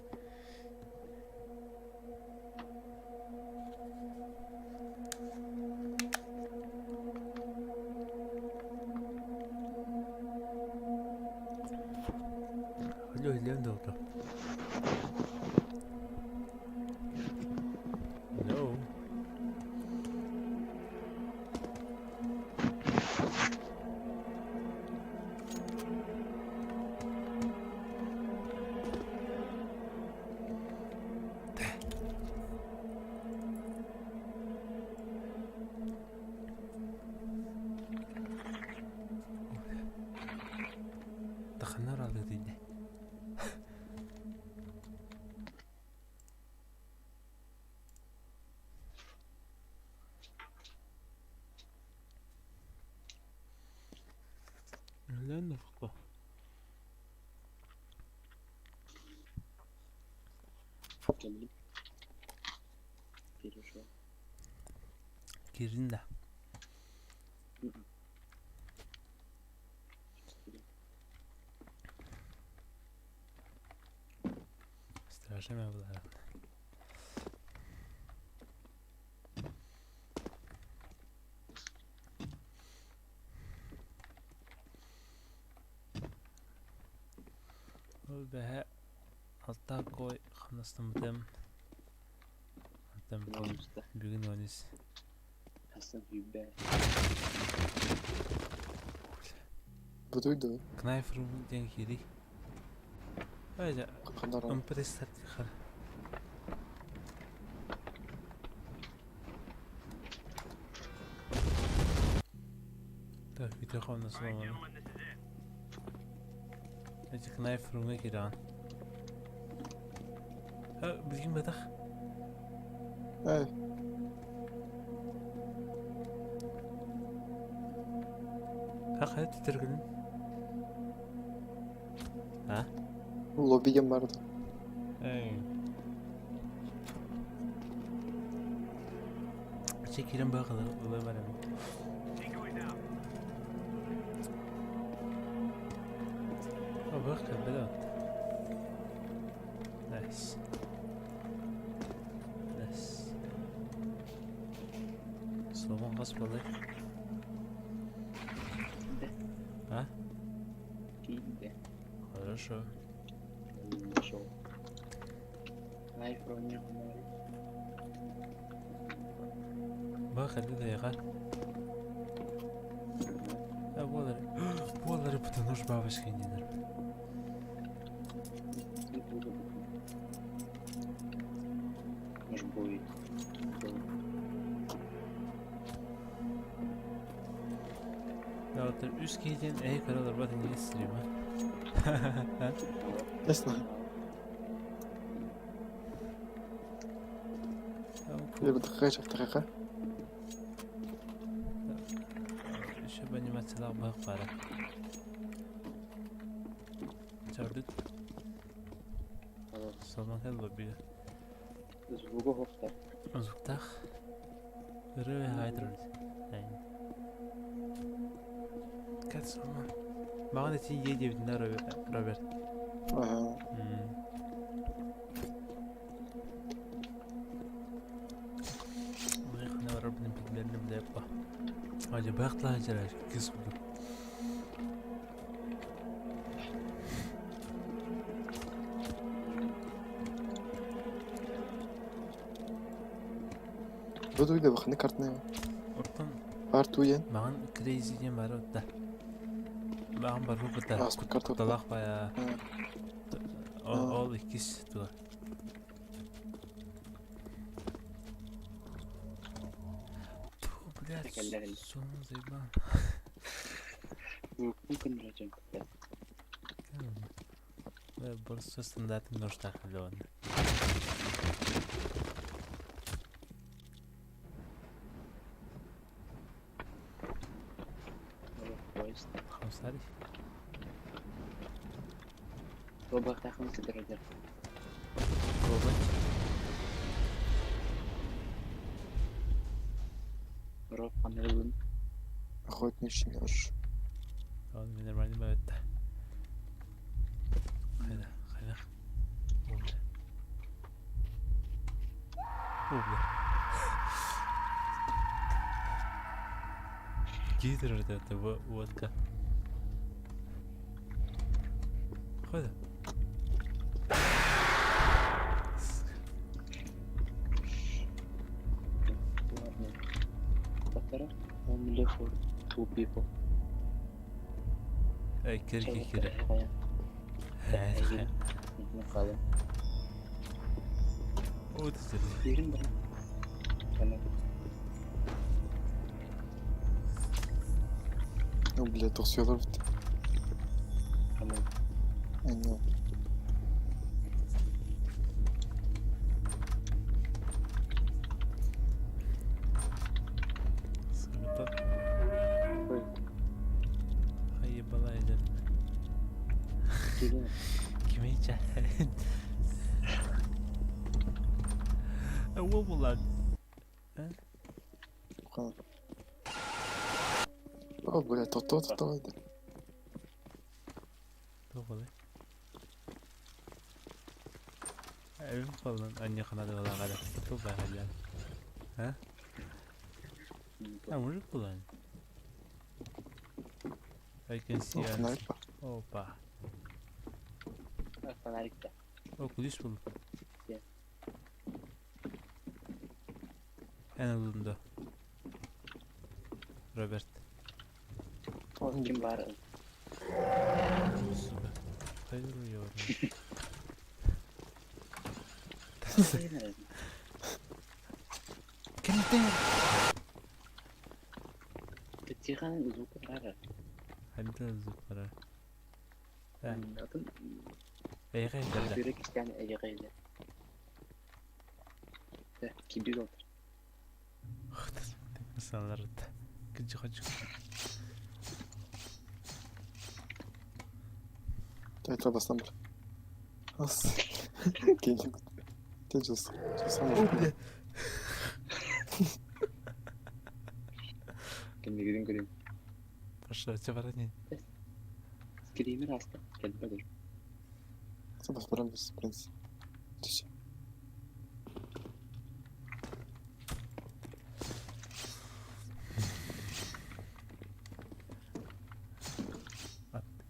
Алло, Лен долго. No. دخلنا راضي لأنه فقه Кэллим. Перешел. Киирдин да. Страшно было. Ол бэһэ алта кой хамнастаммытым. Антон бүгүн онус. Хасан Hübe. Бутуй дуо? Knife room диэн киирий. Айда, Хандар. МП-3 хар. Так, видео хамнас буолан. Эти knife room-га киирэн. Билгин бэтэх. Эй, Ха хайа түтэргүнүн? А? лоббиген барды. Эй. Чэ киирэн быһа ылы барабын. О, быһа кэлбэт Nice. Nice. Словон хас буолай? А? Киирдэ. Хорошо. Нашел. Knife room Быһа кэлбит айаҕа. А, буолар. Буолары потому что бабочка не нервы. Может будет. Я вот үс киһитин эһи көрө олорбот инники стрима. Ясно. Я дакыйка дакыйка. Еще бы анимациялаах быһах баара. Чордут. Солмон кэл лоббига. Звугу хохта. Звуктаах. Ырыа хайдыр. Кэт Солмон. Маған эти е диэбитинэ Роберт. Ага. Хана барар билберин билеппа. Ажа бахтла жара кис курдук. Бутуй да бахны картны. Ортон Бар туен. маған crazy диэн бары отта. Маған бар бу Ааспыт карта. Кутталаах бая. Ол иккис тула. Ту, блядь, Кэллэ. сон заебал. Звук күн Просто стандартный нож так леон. Поезд. Хамсари. Робот тахын сидердер. Робот. Роб панелын. Охотничий нож. Он мне нормально бывает. Хайда, хайда. О, бля. О, бля. Гидр это водка. Хода. Only for two people. Кири кири. О, ты Ну, бля, тохсуялар бит. Әне. Кимейче. О, булан. О, бля, то-то, то-то. То болай. Эвим болан, анне ханады балагада. То багаля. А? А, мужик булан. I can see. Фонарик бар. Опа. Фонарик-то. О, ключ был. Эн ылында. Роберт. Ким бар? Сука. Хайыр уёрну. Кимден? Тихо, звук бар. Ханта звук бар. Да. Эйгэй. Кибик олтыр. Мисаллар. Кыджы хочу. Айтра бастан бар. Ас. Кейин. Те жос. Жосам. О, бля. Кемигин көрейін. Пошла, че барани. Скример аста. Келбе. Бас барам біз, принц. Түсе.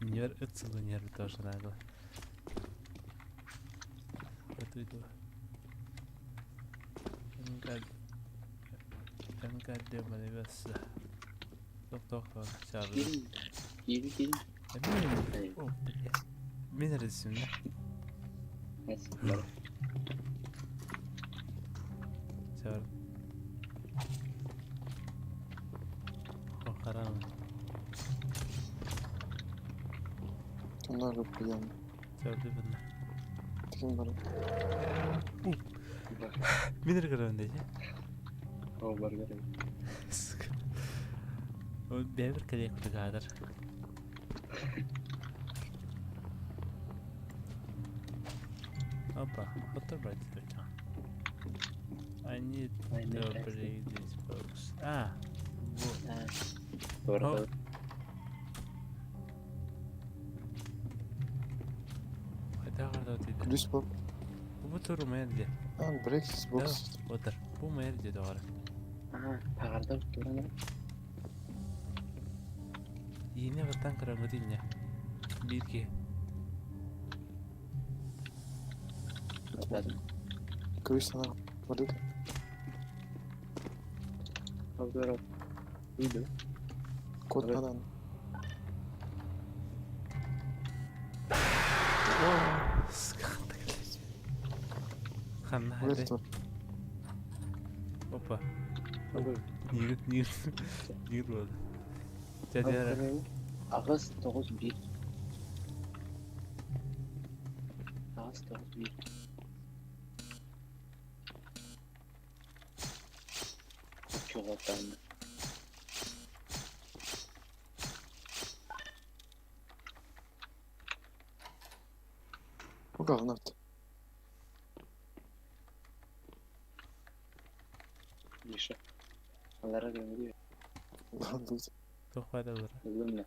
Нер ыцылы нервы тоже надо. Вот иду. МК демонивеса. Ток ток ток. Чабы. Киrin. Киrin киrin. О, бля. Мен ресимде. Чабы. О, харам. Онар прием. Чабы бына. Тигин бар. Мен көрөндө же. О, бар көрөм. Сука. О, бэбер керек кудагадыр. Опа, what the right I need to break this box. А, вот. Doğru. Хайда гардат иди. Ключ бар. Бу туру мэрди. А, break this box. Отыр. Бу мэрди доғары. А, тағарда тураны. Ине баттан караңгы динне. Бирге. Ключ sana бар деді. Doğru. Uydu. Код Evet. анан. Ханна Өлі хады. тұр. Опа. Нигер, нигер. Нигер болды. Жадяра. Ağız 9 1. Ağız 9 1. Çoğaltandı. Бу говно. Миша. Алара gömülüyor. Lan dur. Туох баар ылара? Ыллым да.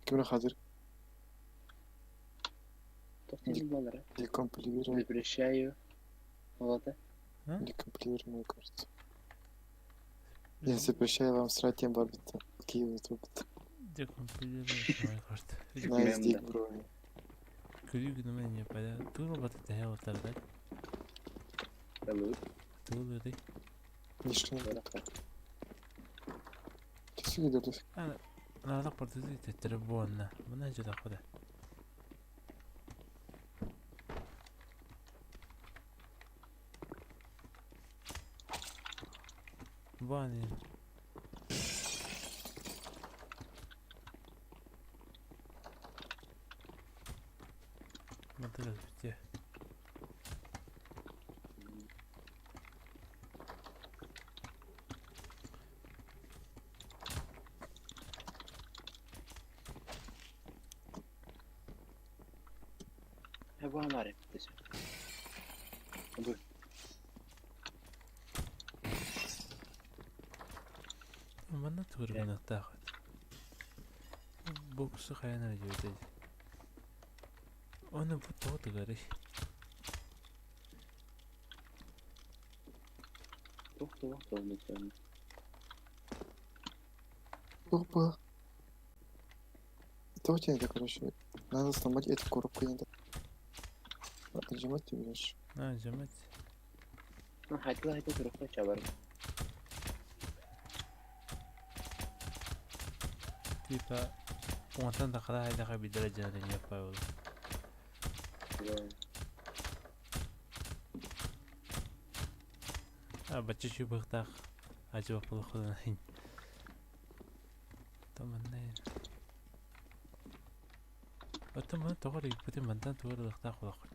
Ким хазыр Туох диэн буолара? декомпилируй, Запрещаю. Олата. декомпилируй мою карту. Я запрещаю вам срать тем барбита. Киев тут. Декомпилируй мою карту. Nice dick bro. Күлүү гынама не пада. Тугу бата тэһэ отарда. Ылыы. Тугу Нишкин. Буолар. Төсүгө дөрдө. Наадах бардыы теттере буонна. Мына жада хода. Вани. Мантыга бүтэ. Э, бу амар эптесе. Бу. Манна тугургунактаах. Боксу хайана жөтө. Оны бу тоҕо тыгары. Туох туох туох туох. Опа. Это очень это, короче. Надо сломать эту коробку. Не надо. Отжимать ты будешь. На, жамать. Ну, хайдла хайдла турукка чабар. Типа, онтан да қара айдаға бидіре жаны не пайолы. А, бачы чубықтақ. Ажы бақпылы қолынан. Таманнай. Оттон маны тоҕор ыйыппытын мантан тугар ылыахтаах буолаххыт.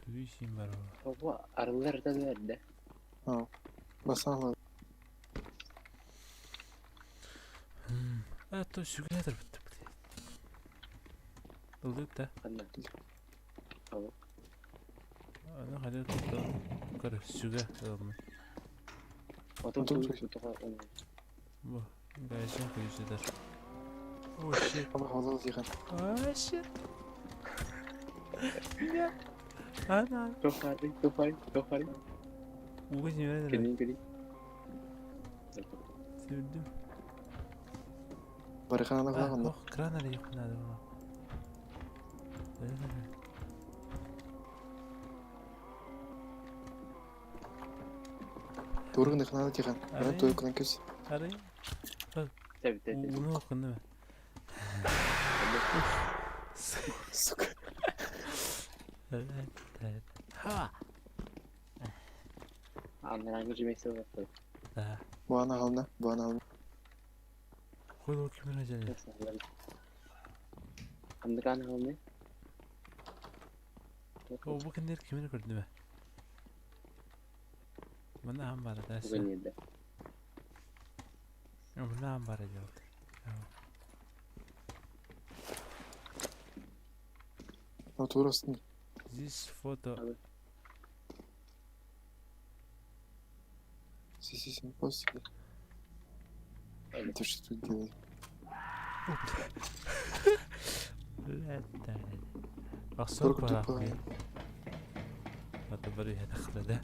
Күлүү сиин бар ол. Бу арыллар да берде. А, басала. А, то сүгүнэ турбут блядь. Ылдык да. Ханна. Аны хайда туттан көр сүгэ ылмын. Отон Отон туох туох. туох. Бу гайсын көйсөдөр. О, shit. Аба холол дигән. Oh, shit. Нет. Ана. Туох хары, туох хары, туох хары. Угу симэрэн Кэлин кэлин. Сүрдүм. Барыхана А, кылагында. ох, кран эле жок надо было. Тургын ханада дигән. Бара той көнен көз. Арай. Тэби тэби. Уну окунду. Сука. Ха. Аннан жемесе болот. Да. Буана алына, буана алына. Хуй кимин ажалы. Андыган алны. О, бу киндер кимин көрдүмө? Мына хам бар да. Бүгүн еди. Мына хам бар жолт. А турысын. This photo Си си си после. Это что тут делает? Блядь. Ахсор Тургын пара. тупая. Ата бары хадахлада.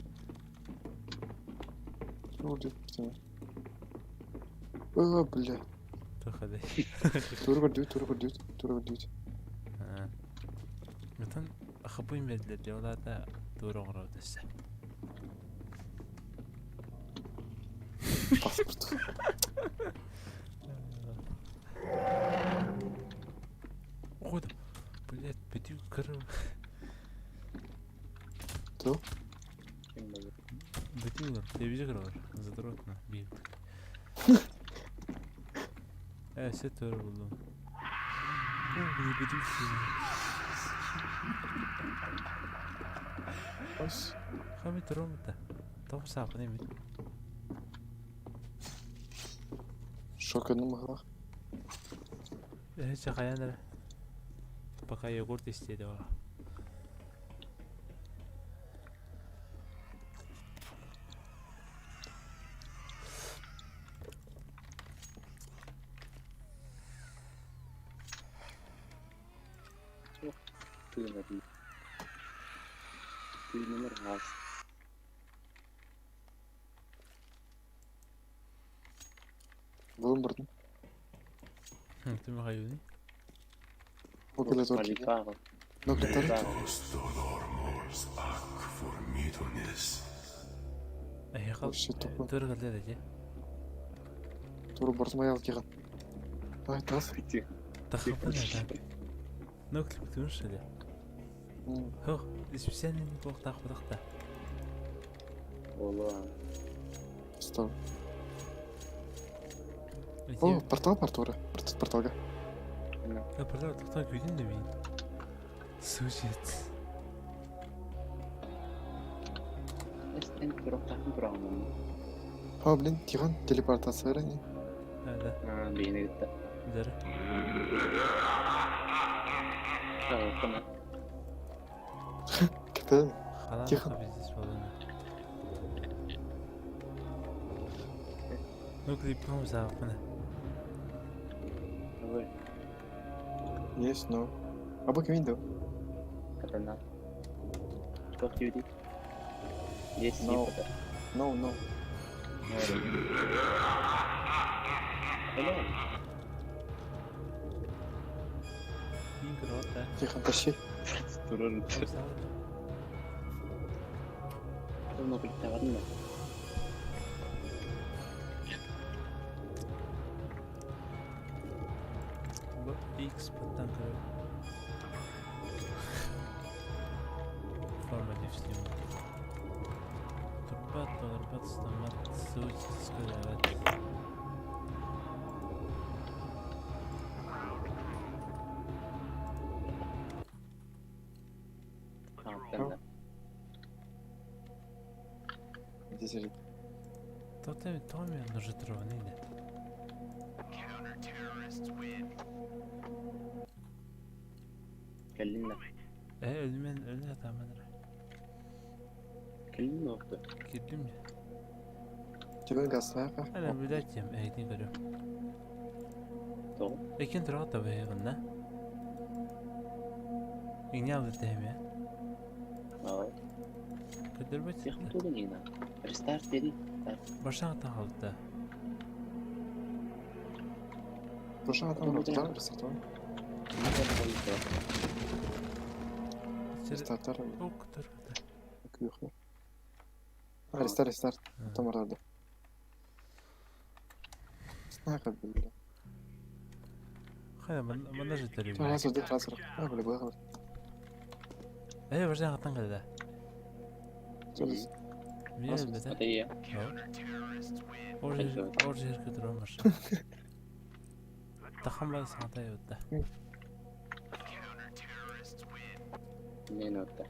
Тургын тупая. О, бля. Тохады. Тургын дют, тургын дют, тургын дют. Мытан хапын бердилер оларда тууру оҥорор дэсэ. Паспорт. Ой, блядь, бүтүү кырым. То? Бүтүү олар, телевизор олар. Задротно, бил. Э, все тууру булдум. О, били бүтүү Ос. Хами туромта. Том саапын эми. Шок одну могла. Э, чакаянара. Пока йогурт истеди ва. Тыынатын. Тыынанар газ. Булun бардым. Ты махаюни? Окей, торки. Малифаго. Ноклитары. Эхал. Вообще тупо. Тургалер эти. Туру бортум аял киған. Ай, тас. Тахапа да. Ну клип түншеле. Хох, специально не бог так да. Ола. Стоп. О, портал бар тура. Порталга. Я портал тоқтан күйдін де мен. Сужет. Эстен туруктахын турамын. О, блин, Тихан, телепортация ранее. Да, да. Бейне гитте. Дәрі. Кына. Капитан. Халан Тихо. бизнес болуна. Ну клип запына. Ой, Yes, no. Аба кем инде? катана. Тох юди. Есть No. No, no. Hello. Мин крота. Тихан, тащи. Турар. Ну, клиптавадын да. X паттан көрө. Форма дефстим. Турбат, турбат, стомат, суть, скорят. Кана. Здесь же. Тоте томе ножетрованы да. Келлин да. Э, өлмен өле таманра. Келлин нокты. Кирдим. Тихан газ саяка. Ана билетим, эйдин көрө. Тоҕо. Экен турата бэйгынна. Иня битеме. Аа. Көдөрбөт. Тихан туган ина. Рестарт деди. Башаң тахалта. Прошлый там ротар, рестарт. Рестарт. Ок турата. Күйхне. А, рестарт, рестарт. Там рады. Снака, бля. Хайа, мана жетер. Раз, раз, раз. А, бля, бля. Э, башаң аттан калда. Мен бите. Ата я. Оржер, оржер көтөрөмөр. Тахан ба саата ютта. Не нокты.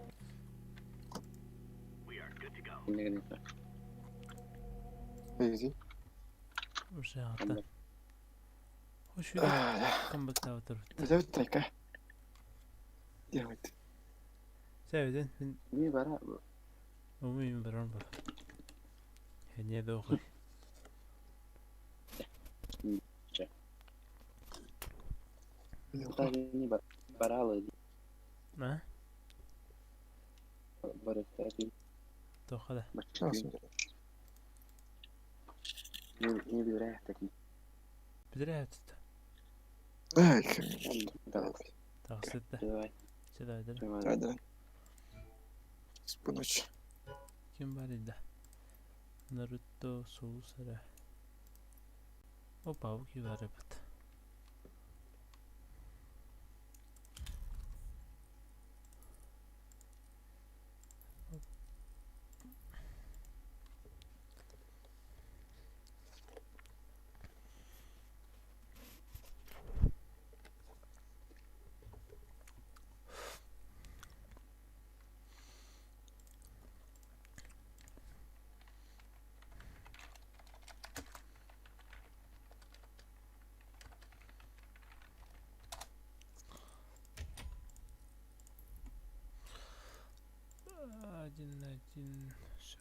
Инеген. Изи. Башаң атта. Хош. Камбакта отур. Бля, трека. Делает. Сәбеден мен Не бара. умыйм барам ба. Хене дохы. Не бар. Баралы. А? Барыстати. Тохада. Не билрәхтәки. Бидрә тутта. Ай, Давай. Тахсытта. Давай. Чедайдыр. Давай. да. Спуночь. Ким бар иде? Наруто Сусара. Опа, уки бар эбит. Один, один, все.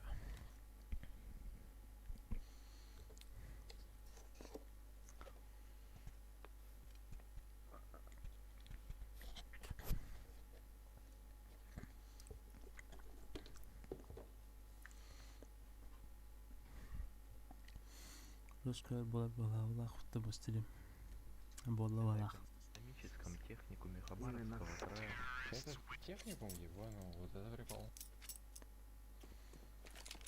Плюс көр буолар быһалаах бу стрим буолла быһалаах. Экономическом техникуме Хабаровского края. Это техникум, ебану, вот это прикол.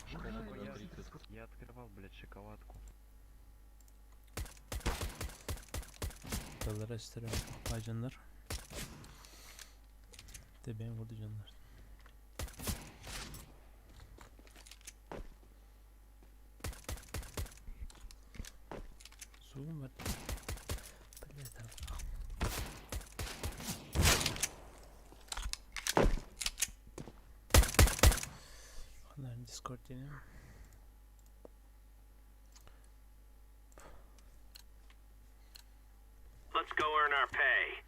Школа номер 30. Я открывал, блядь, шоколадку. Тыллара өстөрө баайдьоннор. Тэбээн курдук дьоннор. Суум бар. Блядь, Ханан Discord диэн. Let's go earn our pay.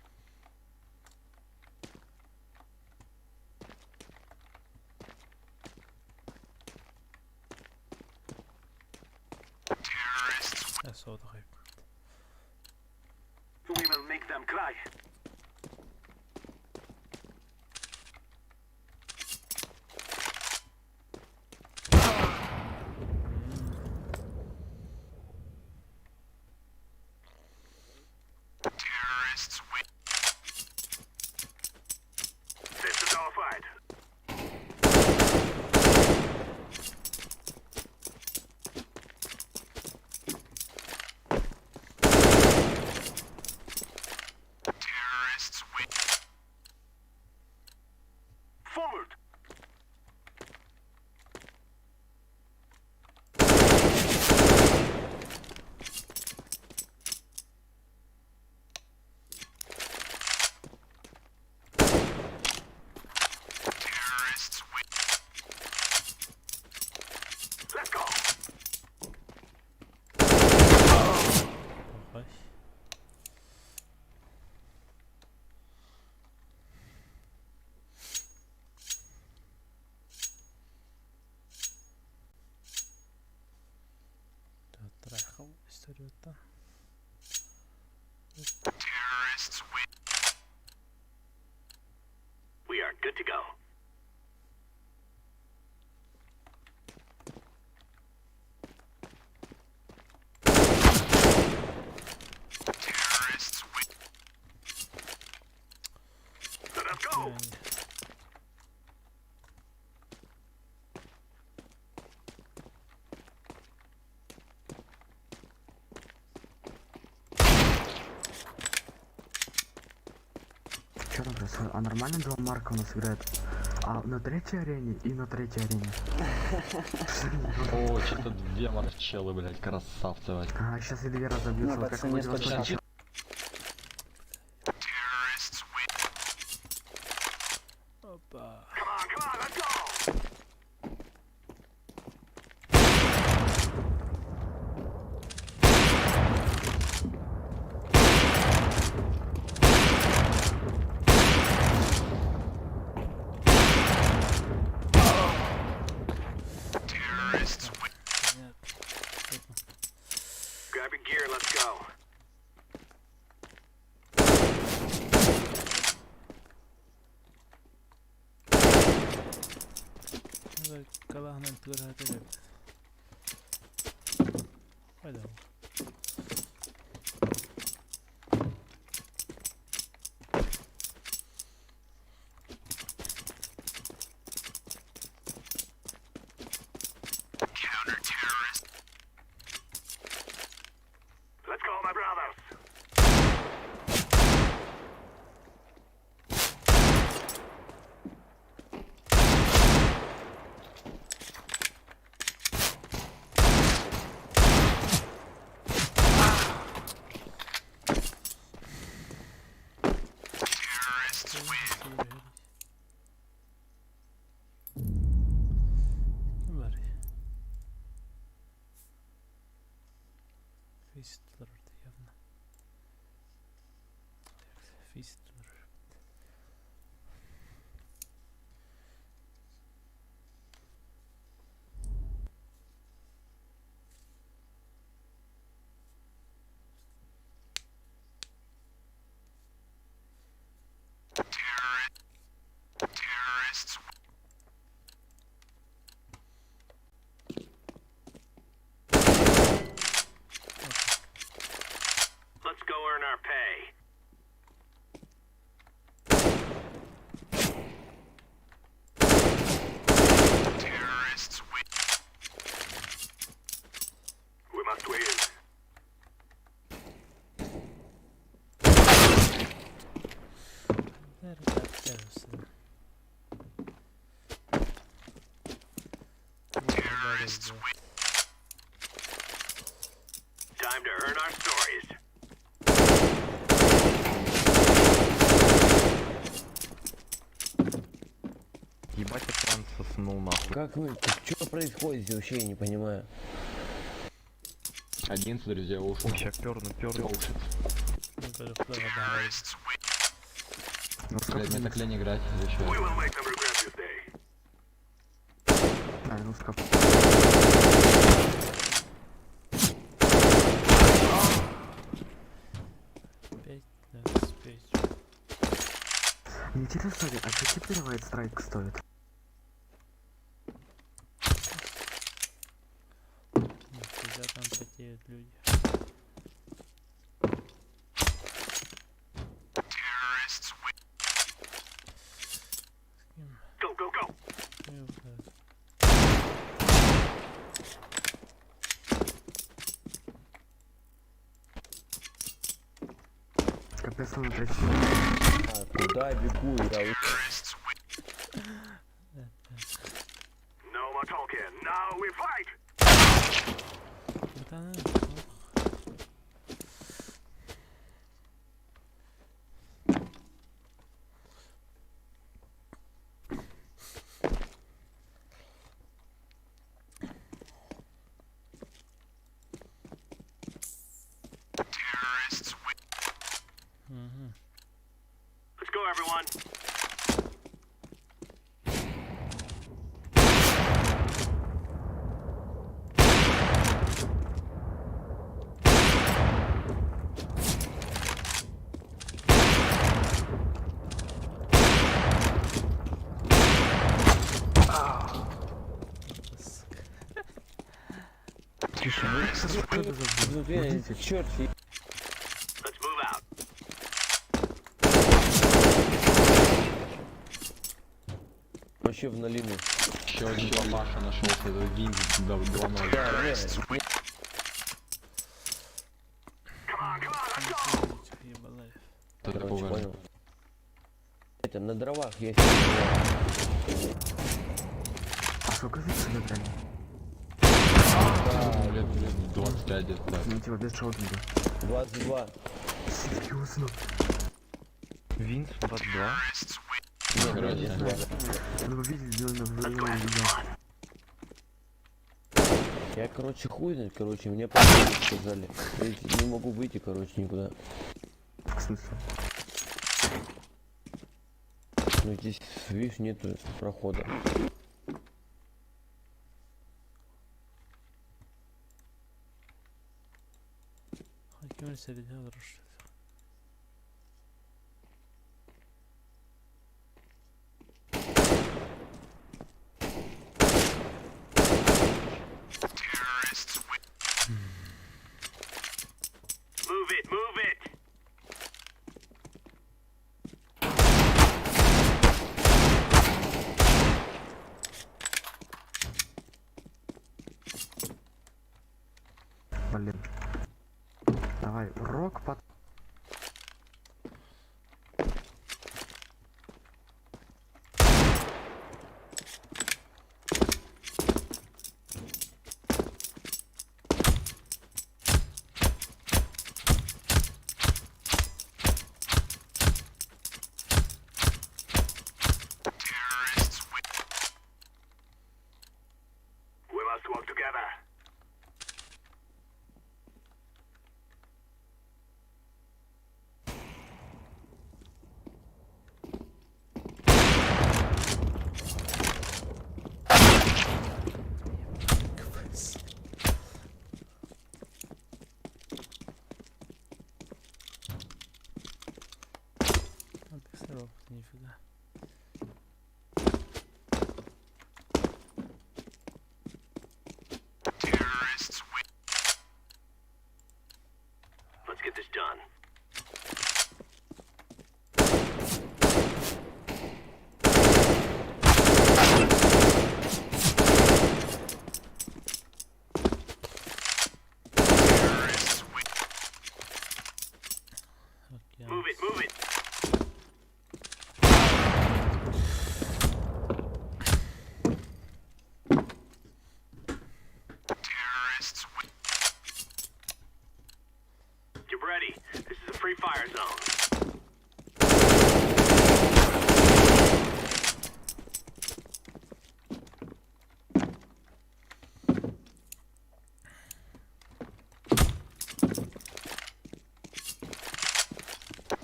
Соодох We will make them cry. Terrorists win. This is our fight. Terrorists win. Forward. Terrorists win. Let's go. Ой. Трахал историята. Terrorists win. We are good to go. Terrorists win. Let us go. Что там происходит? А нормально два Марка у нас играет? А на третьей арене и на третьей арене. О, что-то две марчелы, блядь, красавцы, блядь. А, сейчас и две разобьются. Ну, Вот как пацаны, будет вас Сейчас. Terrorists win. Опа. Come on, come on, let's go. Terrorists win. Понятно. Grab your gear, let's go. Калаһынан тыгырһа Hayda. Counter terrorist. Let's go, my brothers. Terrorists win. Kim var? Фейситлер явно. Фейситлер. Terrorists Time to earn our stories. Ебать экран соснул нахуй. Как вы, что происходит здесь вообще, я не понимаю. 11, друзья, ушел. Ой, ща перну, перну. Ну, Блядь, мне так лень играть, We зачем? will make them regret this day. Да, ну сколько? Пять, 25. Мне интересно, а что теперь White Strike стоит? Нифига там потеют люди. С кем? Go, go, go. Ёпта. Капец, он на третьей. А, куда бегу я? No more talking. Now we fight. Вот она, ох. Мгм. Let's go, everyone. Сука. Внутри, черт, Let's move out. вообще в налину. Еще один папаша нашелся, это Винз 2-0. Да, нет, Come on, come on, let's go. Этих ебалаев. Это короче, такого. понял. Это на дровах есть. А сколько здесь играли? Лет 25 где-то так. Ну, типа, без шопинга. 22. Серьезно? Винс 22. Короче, Ну, вы видели, ну, ну, ну, ну, Я, короче, хуй знает, короче, мне по сказали. Я не могу выйти, короче, никуда. В смысле? Ну здесь, видишь, нету прохода. Ким середина дрожит. Move it, move it. Блин. Давай, урок под... We must work together. Fire zone.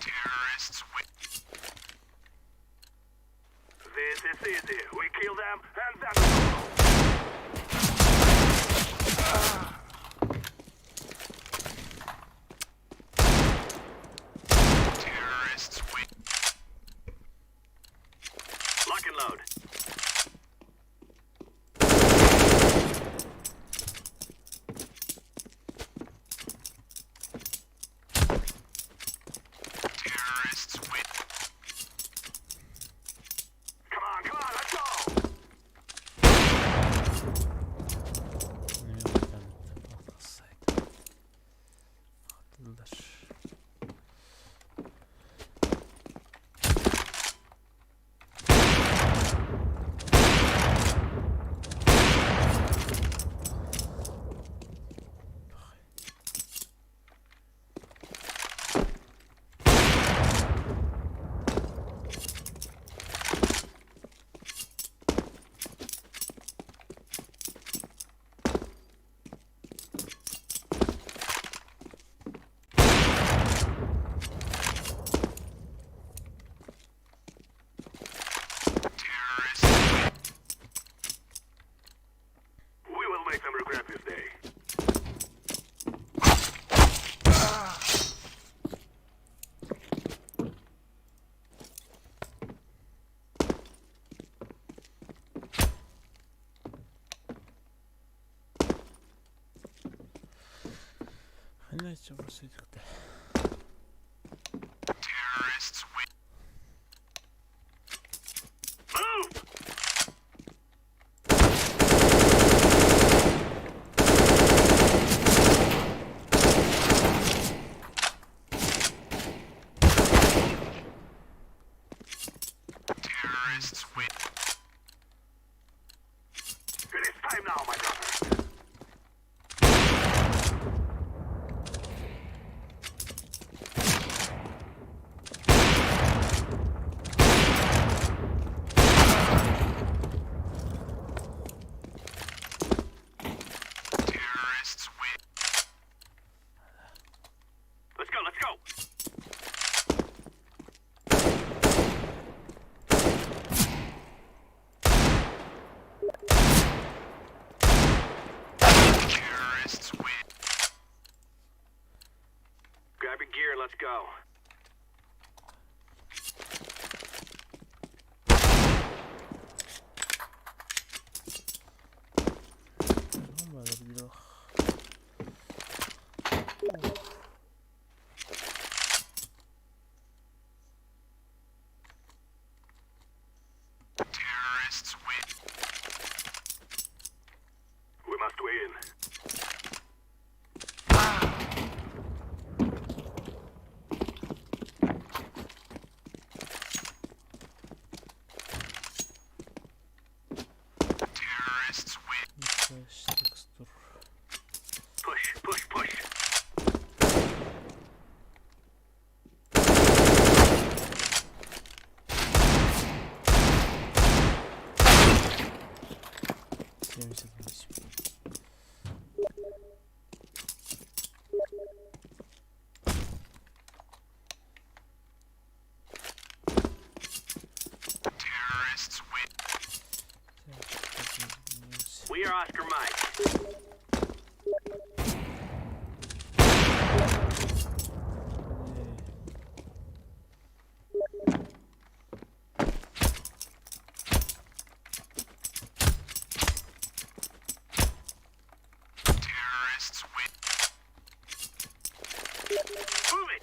Terrorists win. This is easy. We kill them and that's all. Terrorists win. Lock and load. Terrorists win. Come on, come on, let's go! Terrorists win. We will make them regret this day. Terrorists win. Move! Terrorists win. It is time now, my brother. Terrorists win. Let's go, let's go. Terrorists win. Grab your gear and let's go. Terrorists win. We must win. Terrorists win. Push, push, push. Terrorists win. We are Oscar Mike. Terrorists win. Move it!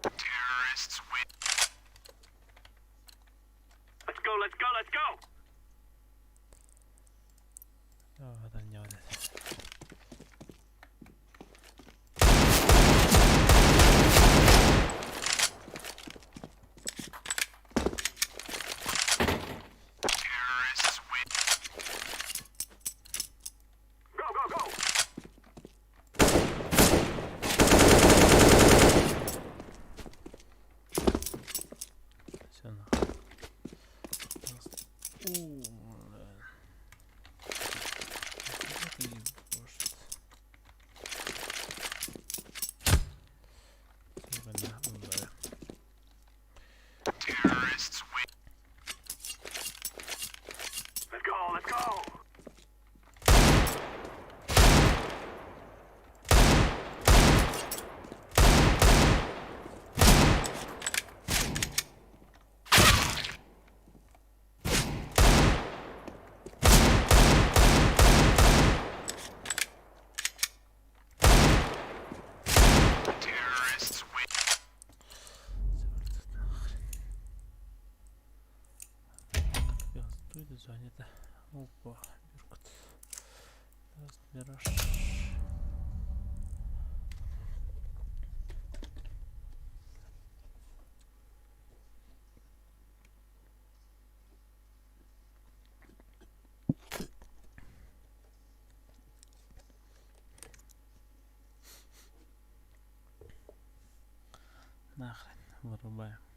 Terrorists win. Название-то. Опа, Беркут. Мираж. Нахрен, вырубаем.